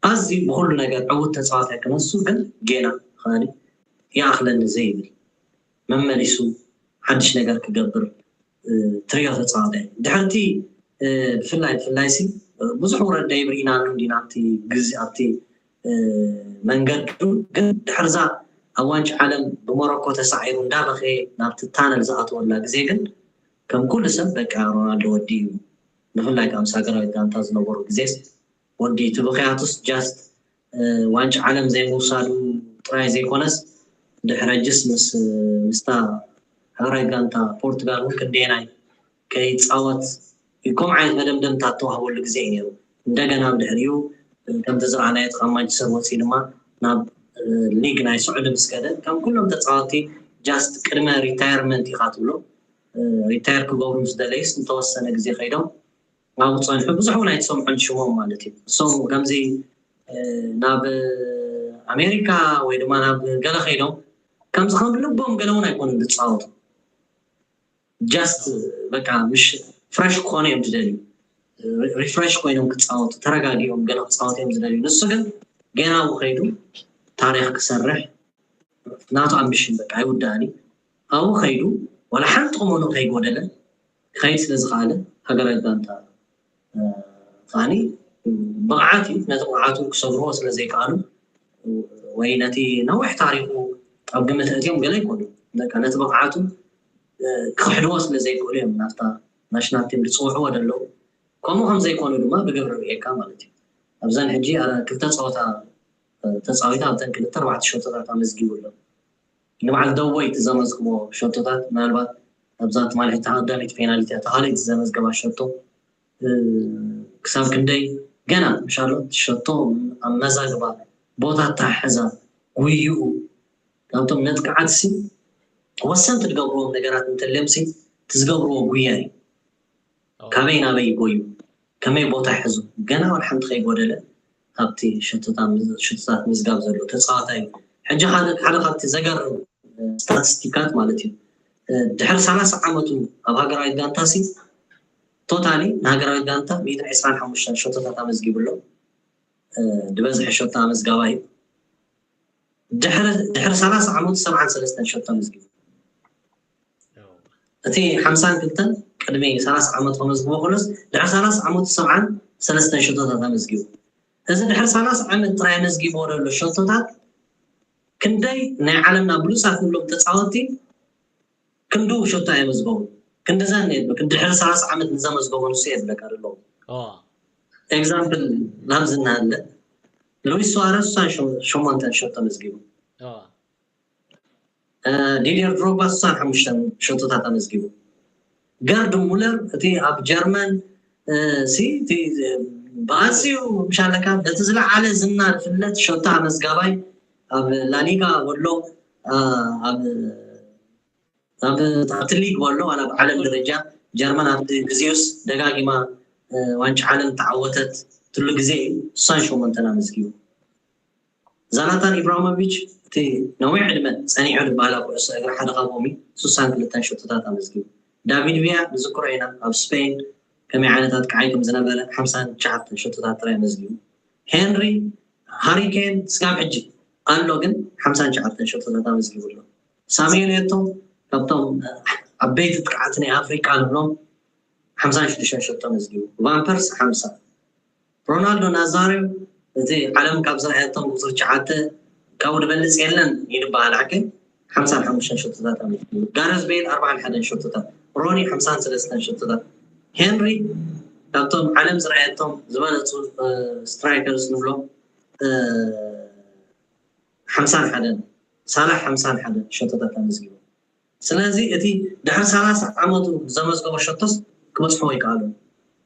ኣዝዩ ብኩሉ ነገር ዕውት ተፃዋታይ ክነሱ ግን ጌና ከኣኒ ይኣኽለኒ ዘይብል መመሊሱ ሓድሽ ነገር ክገብር ትሪኦ ተፃዋታይ ድሕርቲ ብፍላይ ብፍላይ ሲ ብዙሕ ውረድ ደይብ ርኢናሉ እንዲና ኣብቲ ግዜ ኣብቲ መንገዱ ግን ድሕርዛ ኣብ ዋንጫ ዓለም ብሞሮኮ ተሳዒሩ እንዳበኸየ ናብቲ ታነል ዝኣተወላ ግዜ ግን ከም ኩሉ ሰብ በቃ ሮናልዶ ወዲ እዩ ብፍላይ ካብ ምስ ሃገራዊት ጋንታ ዝነበሩ ግዜስ ወዲ እቲ ብኽያቱስ ጃስት ዋንጫ ዓለም ዘይምውሳዱ ጥራይ ዘይኮነስ ድሕረጅስ ምስ ምስታ ሃገራዊት ጋንታ ፖርቱጋል እውን ክንደየናይ ከይፃወት ከምኡ ዓይነት መደምደምታ እተዋህበሉ ግዜ እዩ ነይሩ እንደገና ብድሕሪኡ ከምቲ ዝረኣናዮ ካብ ማንቸስተር ወፂኡ ድማ ናብ ሊግ ናይ ስዑዲ ምስ ከደ ከም ኩሎም ተፃወቲ ጃስት ቅድመ ሪታየርመንት ኢካ ትብሎ ሪታየር ክገብሩ ምስ ደለዩስ ንተወሰነ ግዜ ከይዶም ኣብኡ ፀንሑ ብዙሕ እውን ኣይትሰምዖን ሽሞም ማለት እዩ እሶም ከምዚ ናብ ኣሜሪካ ወይ ድማ ናብ ገለ ከይዶም ከምዚ ከም ልቦም ገለ እውን ኣይኮኑን ዝፃወቱ ጃስት በቃ ምሽ ፍረሽ ክኾኑ እዮም ዝደልዩ ሪፍረሽ ኮይኖም ክፃወቱ ተረጋጊኦም ገለ ክፃወቱ እዮም ዝደልዩ ንሱ ግን ገና ኣብኡ ከይዱ ታሪክ ክሰርሕ ናቱ ኣምቢሽን በቃ ኣይውዳእን እዩ ኣብኡ ከይዱ ዋላ ሓንቲ ቁመኑ ከይጎደለ ክኸይድ ስለ ዝኸኣለ ሃገራዊ ጋንታ ከዓኒ ብቕዓት እዩ ነቲ ብቕዓቱ ክሰግርዎ ስለ ዘይከኣሉ ወይ ነቲ ነዊሕ ታሪኹ ኣብ ግምት ኣእትዮም ገለ ኣይኮኑ በቃ ነቲ ብቕዓቱ ክኽሕድዎ ስለ ዘይክእሉ እዮም ናብታ ናሽናል ቲም ዝፅውዕዎ ዘለዉ ከምኡ ከም ዘይኮኑ ድማ ብግብሪ ርእየካ ማለት እዩ ኣብዘን ሕጂ ክልተ ፀወታ ተፃዊታ ኣብተን ክልተ ኣርባዕተ ሸቶታት ኣመዝጊቡ ኣሎ ንበዓል ደወይ እቲ ዘመዝግቦ ሸቶታት ምናልባት ኣብዛ ትማሊ ተሃዳሚት ፔናልቲ እታ ካልኣይቲ ዘመዝገባ ሸቶ ክሳብ ክንደይ ገና ምሻሎ ሸቶ ኣብ መዛግባ ቦታ ተሓሕዛ ጉይኡ ካብቶም ነጥቅዓት ሲ ወሰንቲ ዝገብርዎም ነገራት እንተልዮም ሲ ትዝገብርዎ ጉያ እዩ ካበይ ናበይ ይጎዩ ከመይ ቦታ ይሕዙ ገና ወላ ሓንቲ ከይጎደለ ኣብቲ ሽቶታት ምዝጋብ ዘሎ ተፃዋታይ እዩ ሕጂ ሓደ ካብቲ ዘገርም ስታቲስቲካት ማለት እዩ ድሕሪ ሰላሳ ዓመቱ ኣብ ሃገራዊት ጋንታ ሲ ቶታሊ ንሃገራዊት ጋንታ ሚእትን ዕስራን ሓሙሽተን ሸቶታት ኣመዝጊቡ ኣሎ። እ፣ ዝበዝሐ ሸቶ ኣመዝጋባይ እዩ። ድሕሪ ድሕሪ ሰላሳ ዓመቱ ሰብዓን ሰለስተን ሸቶ ኣመዝጊቡ። እቲ ሓምሳን ክልተን ቅድሚ ሰላሳ ዓመት ከመዝግቦ ከሎስ ድሕሪ ሰላሳ ዓመቱ ሰብዓን ሰለስተን ሸቶታት ኣመዝጊቡ። እዚ ድሕሪ ሰላሳ ዓመት ጥራይ ኣመዝጊብዎ ዘሎ ሸቶታት ክንደይ ናይ ዓለምና ብሉጻት ንብሎም ተጻወትቲ ክንዱ ሸቶ ኣየመዝገቡ። ክንዲ ዘን የብሉ። ክንዲ ድሕሪ ሰላሳ ዓመት ንዘመዝገቦ ንሱ የብለካ ኣለዉ። ኦ ኤግዛምፕል ናብዚ እናሃለ ሉዊስ ሱዋረስ ስሳን ሸሞንተን ሸቶ መዝጊቡ። ኦ እ፣ ዲድየር ድሮግባ ስሳን ሓሙሽተን ሸቶታት ኣመዝጊቡ። ገርድ ሙለር እቲ ኣብ ጀርመን እ፣ ሲ እቲ ብኣዝዩ ምሻለካ በቲ ዝለዓለ ዝና ዝፍለጥ ሸቶ ኣመዝጋባይ ኣብ ላሊጋ ወሎ እ፣ ኣብ ኣብ ኣብቲ ሊግ ወሎ ዋላ ኣብ ዓለም ደረጃ ጀርመን ኣብቲ ግዜኡስ ደጋጊማ እ፣ ዋንጫ ዓለም ተዓወተት ትሉ ግዜ እዩ። ስሳን ሸሞንተን ኣመዝጊቡ። ዛላታን ኢብራሂሞቪች እቲ ነዊሕ ዕድመ ጸኒሑ ዝበሃላ ኩዕሶ እግሪ ሓደ ካብኦም እዩ። ስሳን ክልተን ሸቶታት ኣመዝጊቡ። ዳቪድ ቪያ ንዝክሮ ኢና ኣብ ስፔን ከመይ ዓይነት ኣጥቃዓይ ከም ዝነበረ ሓምሳን ትሽዓተን ሸቶታት ጥራይ ኣመዝጊቡ። ሄንሪ ሃሪኬን ስጋብ ሕጂ ኣሎ ግን ሓምሳን ትሽዓተን ሸቶታት ኣመዝጊቡ ኣሎ። ሳሙኤል ኤቶ ካብቶም ዓበይቲ ጥቅዓት ናይ ኣፍሪቃ ንብሎም ሓምሳን ሽዱሽተን ሸቶ ኣመዝጊቡ። ቫን ፐርሲ ሓምሳ ሮናልዶ ናዛሪዮ እቲ ዓለም ካብ ዝረኣየቶም ቁፅሪ ትሽዓተ ካብኡ ዝበልፅ የለን ይድበሃል ሓቂ ሓምሳን ሓሙሽተን ሸቶታት ኣመዝጊቡ። ጋረዝ ቤል ኣርባዓን ሓደን ሸቶታት፣ ሮኒ ሓምሳን ሰለስተን ሸቶታት፣ ሄንሪ ካብቶም ዓለም ዝረኣየቶም ዝበለፁ ስትራይከርስ ንብሎም ሓምሳን ሓደን፣ ሳላሕ ሓምሳን ሓደን ሸቶታት ኣመዝጊቡ። ስለዚ እቲ ድሕሪ ሰላሳ ዓመቱ ዘመዝገቦ ሸቶስ ክበፅሖ ይከኣሉ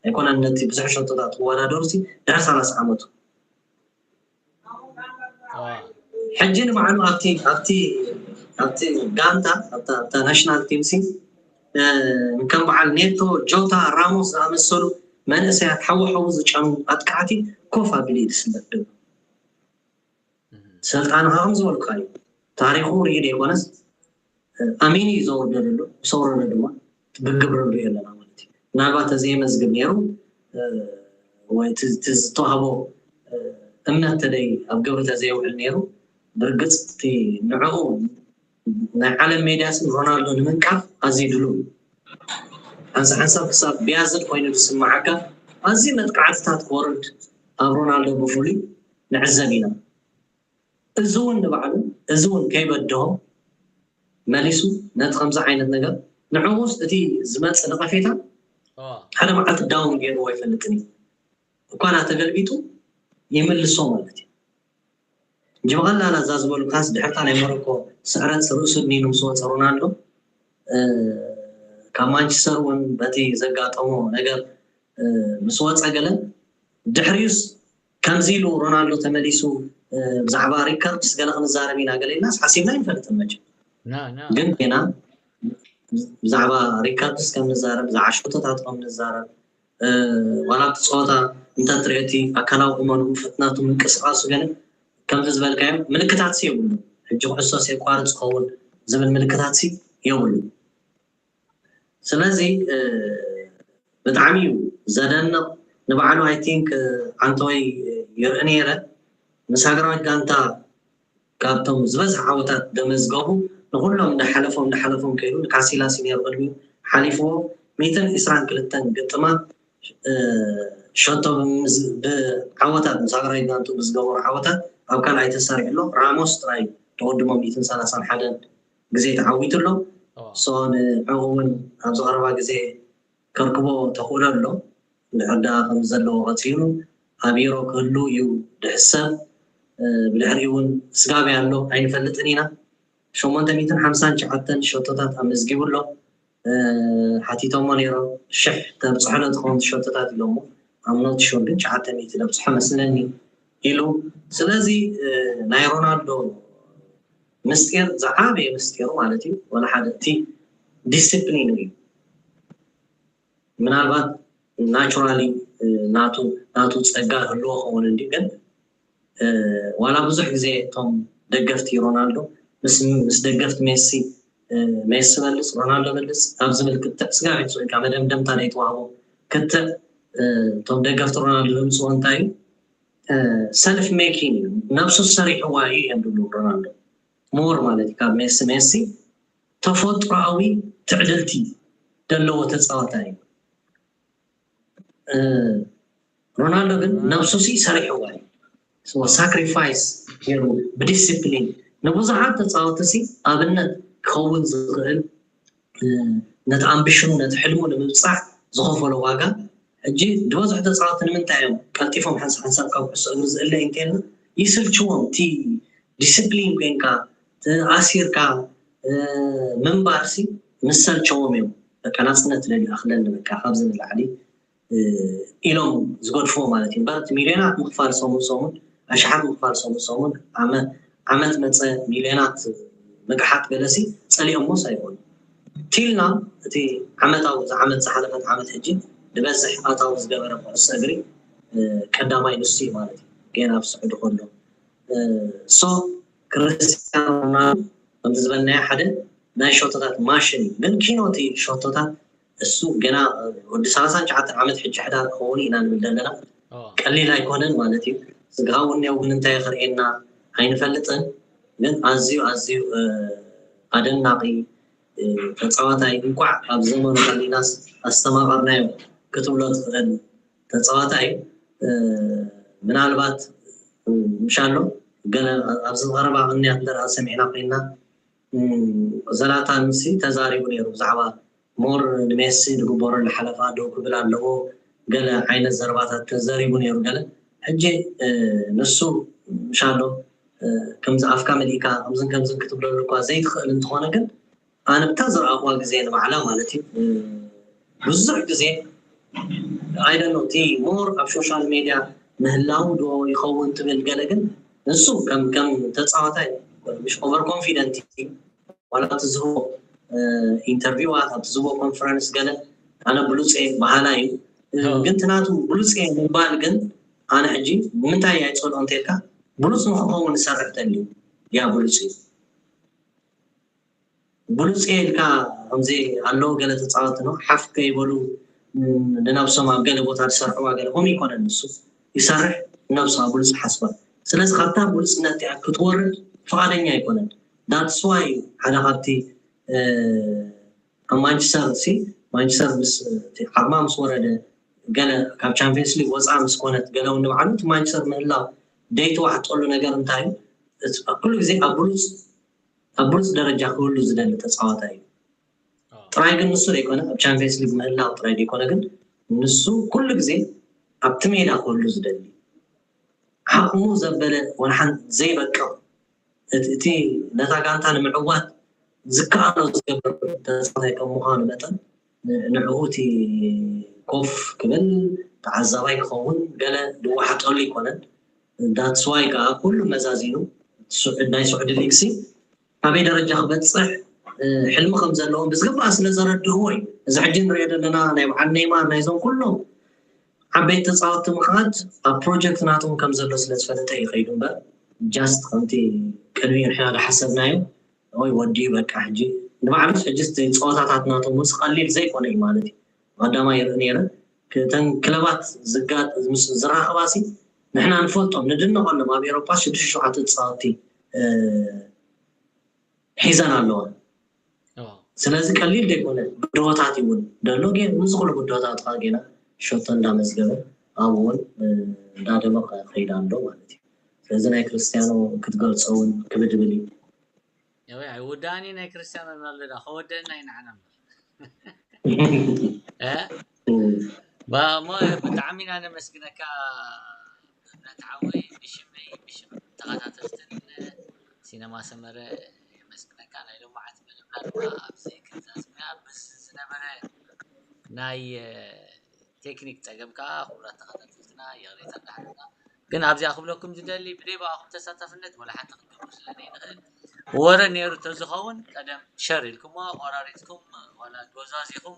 ኣይኮነን። ነቲ ብዙሕ ሸቶታት ክወዳደሩ ሲ ድሕሪ ሰላሳ ዓመቱ ሕጂ ንባዕሉ ኣብቲ ኣብቲ ኣብቲ ጋንታ ኣብታ ኣብታ ናሽናል ቲም ሲ ከም በዓል ኔቶ፣ ጆታ፣ ራሞስ ዝኣመሰሉ መንእሰያት ሓወሓዊ ዝጨኑ ኣጥቃዕቲ ኮፍ ኣቢሉ እዩ ዝስለፍ ደሎ። ስልጣንኻ ከም ዝበልካ እዩ። ታሪኹ ርኢ ዘይኮነስ ኣሚኑ እዩ ዘውርዶ ዘሎ። ምስ ኣውረዶ ድማ ብግብሪ ንሪኦ ኣለና ማለት እዩ። ምናልባት ተዘየመዝግብ ነይሩ ወይ እቲ ዝተዋህቦ እምነት ተደይ ኣብ ግብሪ ተዘየውዕል ነይሩ ብርግፅ እቲ ንዕኡ ናይ ዓለም ሜድያ ስም ሮናልዶ ንምንቃፍ ኣዝዩ ድሉው እዩ። ሓንሳ ሓንሳብ ክሳብ ቢያዝድ ኮይኑ ዝስምዓካ ኣዝዩ መጥቃዕትታት ክወርድ ኣብ ሮናልዶ ብፍሉይ ንዕዘብ ኢና። እዚ እውን ንባዕሉ እዚ እውን ከይበድሆ መሊሱ ነቲ ከምዚ ዓይነት ነገር ንዕኡስ እቲ ዝመፅእ ነቐፌታ ሓደ መዓልቲ ዳውን ገይርዎ ኣይፈልጥን እዩ። እኳ ናተገልቢጡ ይምልሶ ማለት እዩ። እንጂ ብቐላል ኣዛ ዝበሉካስ ድሕርታ ናይ ሞሮኮ ስዕረት ርእሱ ድኒኑ ምስ ወፀ ሮናልዶ ካብ ማንቸስተር እውን በቲ ዘጋጠሞ ነገር ምስ ወፀ ገለ ድሕሪኡስ ከምዚ ኢሉ ሮናልዶ ተመሊሱ ብዛዕባ ሪከርድስ ገለ ክንዛረብ ኢና ገለ ኢልናስ ሓሲብና ኣይንፈልጥን መቸም። ግን ጌና ብዛዕባ ሪከርድስ ከም ንዛረብ ብዛዕባ ሸቶታት ከም ንዛረብ ዋላ ኣብቲ ፀወታ እንተትሪኦ እቲ ኣካላዊ ቁመንኡ ፍጥነቱ ምንቅስቃሱ ገለ ከምዚ ዝበልካዮ ምልክታት ሲ የብሉ ሕጂ ኩዕሶ ሲ የቋርፅ ዝኸውን ዝብል ምልክታት ሲ የብሉ። ስለዚ ብጣዕሚ እዩ ዘደንቕ። ንባዕሉ ኣይ ቲንክ ኣንተወይ ይርኢ ነይረ ምስ ሃገራዊት ጋንታ ካብቶም ዝበዝሐ ዓወታት ዘመዝገቡ ንኩሎም እንዳሓለፎም እንዳሓለፎም ከይዱ ንካሲላስ እዩ ነይሩ ቅድሚኡ ሓሊፍዎ ሚእትን ዕስራን ክልተን ግጥማት ሸቶ ብዓወታት ምስ ሃገራዊት ጋንቱ ብዝገበሩ ዓወታት ኣብ ካልኣይ ተሳሪዑ ኣሎ። ራሞስ ጥራይ ተወድሞ ሚእትን ሰላሳን ሓደን ግዜ ተዓዊቱ ኣሎ። ሶ ንዕኡ እውን ኣብዚ ቀረባ ግዜ ከርክቦ ተኽእሎ ኣሎ። እንድሕር ደኣ ከም ዘለዎ ቀፂሉ ኣብ ዩሮ ክህሉ እዩ ድሕሰብ። ብድሕሪኡ እውን ስጋብ ኣሎ ኣይንፈልጥን ኢና። ሸሞንተ ሚእትን ሓምሳን ትሽዓተን ሸቶታት ኣመዝጊቡ ኣሎ። ሓቲቶሞ ነይሮም ሽሕ ተብፅሖ ዶ ትኸውን ሸቶታት ኢሎሞ ኣምኖት ሹር ግን ትሽዓተ ሚእቲ ተብፅሖ መስለኒ ኢሉ። ስለዚ ናይ ሮናልዶ ምስጢር ዝዓበየ ምስጢሩ ማለት እዩ ወላ ሓደ እቲ ዲስፕሊን እዩ። ምናልባት ናቹራሊ ናቱ ናቱ ፀጋ ህልዎ ከውን እንዲ ግን ዋላ ብዙሕ ግዜ እቶም ደገፍቲ ሮናልዶ ምስ ምስ ደገፍቲ ሜሲ ሜሲ በልፅ ሮናልዶ በልፅ ኣብ ዝብል ክትዕ ስጋብ ሕጂ ኢልካ መደምደምታ ዘይተዋህቦ ክትዕ እቶም ደገፍቲ ሮናልዶ ዘምፅዎ እንታይ እዩ? ሰልፍ ሜኪንግ እዩ። ነብሱ ሰሪሕዋ እዩ እዮም ዝብሉ ሮናልዶ። ሞር ማለት እዩ ካብ ሜሲ። ሜሲ ተፈጥሮኣዊ ትዕድልቲ ዘለዎ ተፃዋታይ እዩ። ሮናልዶ ግን ነብሱ ሲ ሰሪሕዋ እዩ። ሳክሪፋይስ ገይሩ ብዲስፕሊን ንብዙሓት ተፃወቲ ሲ ኣብነት ክኸውን ዝኽእል፣ ነቲ ኣምቢሽኑ ነቲ ሕልሙ ንምብፃሕ ዝኸፈሎ ዋጋ። ሕጂ ዝበዝሑ ተፃወቲ ንምንታይ እዮም ቀልጢፎም ሓንሳብ ሓንሳብ ካብ ኩዕሶ እግሪ ዝእለ እንተልና? ይስልችዎም። እቲ ዲስፕሊን ኮይንካ ተኣሲርካ ምንባር ሲ ምስ ሰልቸዎም እዮም በቃ ናፅነት ትደሊ ኣኽለኒ በቃ ካብዚ ንላዕሊ ኢሎም ዝገድፍዎ ማለት እዩ። እምበር እቲ ሚልዮናት ምኽፋል ሰሙን ሰሙን ኣሽሓት ምኽፋል ሰሙን ሰሙን ዓመት መፀ ሚልዮናት ምግሓጥ ገለሲ ፀሊኦሞስ ኣይኮኑ ቲልና እቲ ዓመታዊ እዚ ዓመት ዝሓለፈት ዓመት ሕጂ ንበዝሕ ኣታዊ ዝገበረ ኩዕሶ እግሪ ቀዳማይ ንሱ እዩ ማለት እዩ። ገና ኣብ ስዑዲ ከሎ ሶ ክርስቲያኖ ሮናልዶ ከምዚ ዝበልናዮ ሓደ ናይ ሸቶታት ማሽን እዩ። ግን ኪኖ እቲ ሸቶታት እሱ ገና ወዲ ሰላሳን ትሽዓተን ዓመት ሕጂ ሕዳር ክኸውን ኢና ንብል ዘለና ቀሊል ኣይኮነን ማለት እዩ። ስግሃ እውን እኒኦ ግን እንታይ ክርእየና ኣይንፈልጥን። ግን ኣዝዩ ኣዝዩ ኣደናቂ ተፃዋታይ እንኳዕ ኣብ ዘመኑ ከሊናስ ኣስተማቐርናዮ ክትብሎ ትኽእል ተፃዋታይ ምናልባት ምሻሎ ገለ ኣብዚ ቀረባ ቅንያት እንተ ሰሚዕና ኮይና ዘላታን ሲ ተዛሪቡ ነይሩ ብዛዕባ ሞር ንሜሲ ዝግበረሉ ሓለፋ ደው ክብል ኣለዎ ገለ ዓይነት ዘረባታት ተዘሪቡ ነይሩ ገለ ሕጂ ንሱ ምሻሎ ከምዚ ኣፍካ መሊእካ ከምዝን ከምዝን ክትብለሉ እኳ ዘይትኽእል እንትኾነ ግን ኣነ ብታ ዝረኣኹዋ ግዜ ንባዕላ ማለት እዩ ብዙሕ ግዜ ኣይደኖ እቲ ሞር ኣብ ሶሻል ሜድያ ምህላው ዶ ይኸውን ትብል ገለ ግን ንሱ ከም ከም ተፃዋታይ ምሽ ኦቨር ኮንፊደንት ዋላ እቲ ዝህቦ ኢንተርቪዋት ኣብቲ ዝህቦ ኮንፈረንስ ገለ ኣነ ብሉፅ እየ በሃላ እዩ ግን ትናቱ ብሉፅ እየ ምባል ግን ኣነ ሕጂ ንምንታይ ኣይፀልኦ እንተልካ ብሉፅ ንክኸውን ዝሰርሕ ተልዩ ያ ብሉፅ እዩ ብሉፅ እየ ኢልካ ከምዚ ኣለዉ ገለ ተፃወቲ ነው ሓፍ ከይበሉ ንነብሶም ኣብ ገለ ቦታ ዝሰርሕዋ ገለ ከምኡ ይኮነን ንሱ ይሰርሕ ነብሱ ኣብ ብሉፅ ሓስባ ስለዚ ካብታ ብሉፅነት እያ ክትወርድ ፍቓደኛ ኣይኮነን that's why ሓደ ካብቲ ኣብ ማንቸስተር ሲ ማንቸስተር ምስ ዓቕማ ምስ ወረደ ገለ ካብ ቻምፒየንስ ሊግ ወፃ ምስ ኮነት ገለ እውን ንባዕሉ እቲ ማንቸስተር ምህላው ደይተዋሕጠሉ ነገር እንታይ እዩ ኩሉ ግዜ ኣብ ብሉፅ ኣብ ብሉፅ ደረጃ ክህሉ ዝደሊ ተፃዋታይ እዩ ጥራይ ግን ንሱ ዘይኮነ ኣብ ቻምፒየንስ ሊግ ምህላው ጥራይ ዘይኮነ ግን ንሱ ኩሉ ግዜ ኣብቲ ሜዳ ክህሉ ዝደሊ ዓቕሙ ዘበለ ወላ ሓንቲ ዘይበቅቕ እቲ ነታ ጋንታ ንምዕዋት ዝከኣሎ ዝገብር ተፃዋታይ ከም ምዃኑ መጠን ንዕኡ እቲ ኮፍ ክብል ተዓዛባይ ክኸውን ገለ ዝወሓጠሉ ኣይኮነን that's why ከዓ ኩሉ መዛዚኑ ናይ ስዑዲ ሊግ ሲ ኣበይ ደረጃ ክበፅሕ ሕልሚ ከም ዘለዎም ብዝግባእ ስለ ዘረድእዎ እዩ እዚ ሕጂ ንሪኦ ዘለና ናይ በዓል ኔይማር ናይዞም ኩሎም ዓበይቲ ተፃወትቲ ምኽኣት ኣብ ፕሮጀክት ናቶም ከም ዘሎ ስለ ዝፈለጠ እዩ ከይዱ እምበር just ከምቲ ቅድሚኡ ንሕና ዝሓሰብናዮ ወይ ወዲኡ በቃ ሕጂ ንባዕሉስ ሕጂ ፀወታታት ናቶም ምስ ቀሊል ዘይኮነ እዩ ማለት እዩ ቀዳማይ ይርኢ ነይረ እተን ክለባት ዝራኸባ ሲ ንሕና ንፈልጦም ንድነቐሎም ኣብ ኤሮፓ ሽዱሽተ ሸውዓተ ተፃወትቲ ሒዘን ኣለዋ ስለዚ ቀሊል ዘይኮነ ብድሆታት ይውን ደሎ ጌን ንዝኽሉ ብድሆታት ካ ጌና ሸቶ እንዳመዝገበ ኣብኡ እውን እንዳደመቐ ከይዳ ኣሎ ማለት እዩ ስለዚ ናይ ክርስትያኖ ክትገልፆ እውን ክብድብል እዩ ወይ ኣይውዳኒ ናይ ክርስትያኖ ሮናልዶ ዳ ከወደና ይንዓና እሞ ብጣዕሚ ኢና ነመስግነካ ብእምነት ሓወይ ብሽመይ ብሽም ተኸታተልትን ሲነማ ሰመረ የመስግነካ ናይ ሎማዓት መደብና ድማ ኣብዚ ክንዛዝምና ምስ ዝነበረ ናይ ቴክኒክ ፀገም ከዓ ክቡራት ተኸታተልትና ይቕሬታ እንዳሓተትና ግን ኣብዚኣ ክብለኩም ዝደሊ ብደይ ብኣኹም ተሳታፍነት ወላ ሓንቲ ክንገብር ስለ ዘይንኽእል ወረ ነይሩ ተዝኸውን ቀደም ሸር ኢልኩሞ ቆራሪፅኩም ዋላ ጎዛዚኹም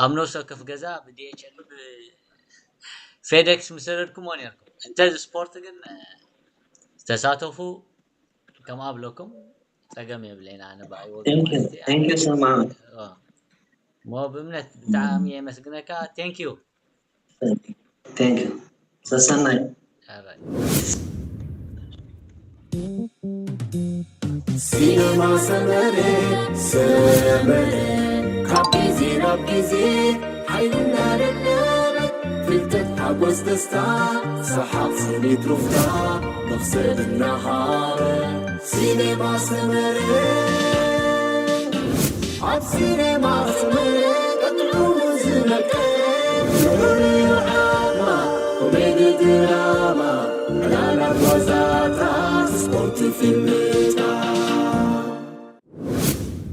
ኣብ ነፍሲ ወከፍ ገዛ ብዲኤችኤል ብፌደክስ ምሰደድኩሞ ነርኩም እንተዚ ስፖርት ግን ዝተሳተፉ ከም ኣብለኩም ፀገም የብለይና ንባይ ወገን ሰማ ሞ ብእምነት ብጣዕሚ የመስግነካ። Thank you። Thank you። ሰሰናይ። Alright። ሲነማ ሰመረ ሰመረ ካብ ግዜ ናብ ግዜ ሓይልና ደለበ ፍልጠት ሓጎስ ደስታ ሰሓቕ ስኒት ሩፍታ መኽሰብ እናሃበ ሲነማ ሰመረ ኣብ ሲነማ ሰመረ ቀጥዑ ዝነቀ ዝሑርዩ ዓማ ኮሜዲ ድራማ ዕላላት ዋዛታት ስፖርት ፊልም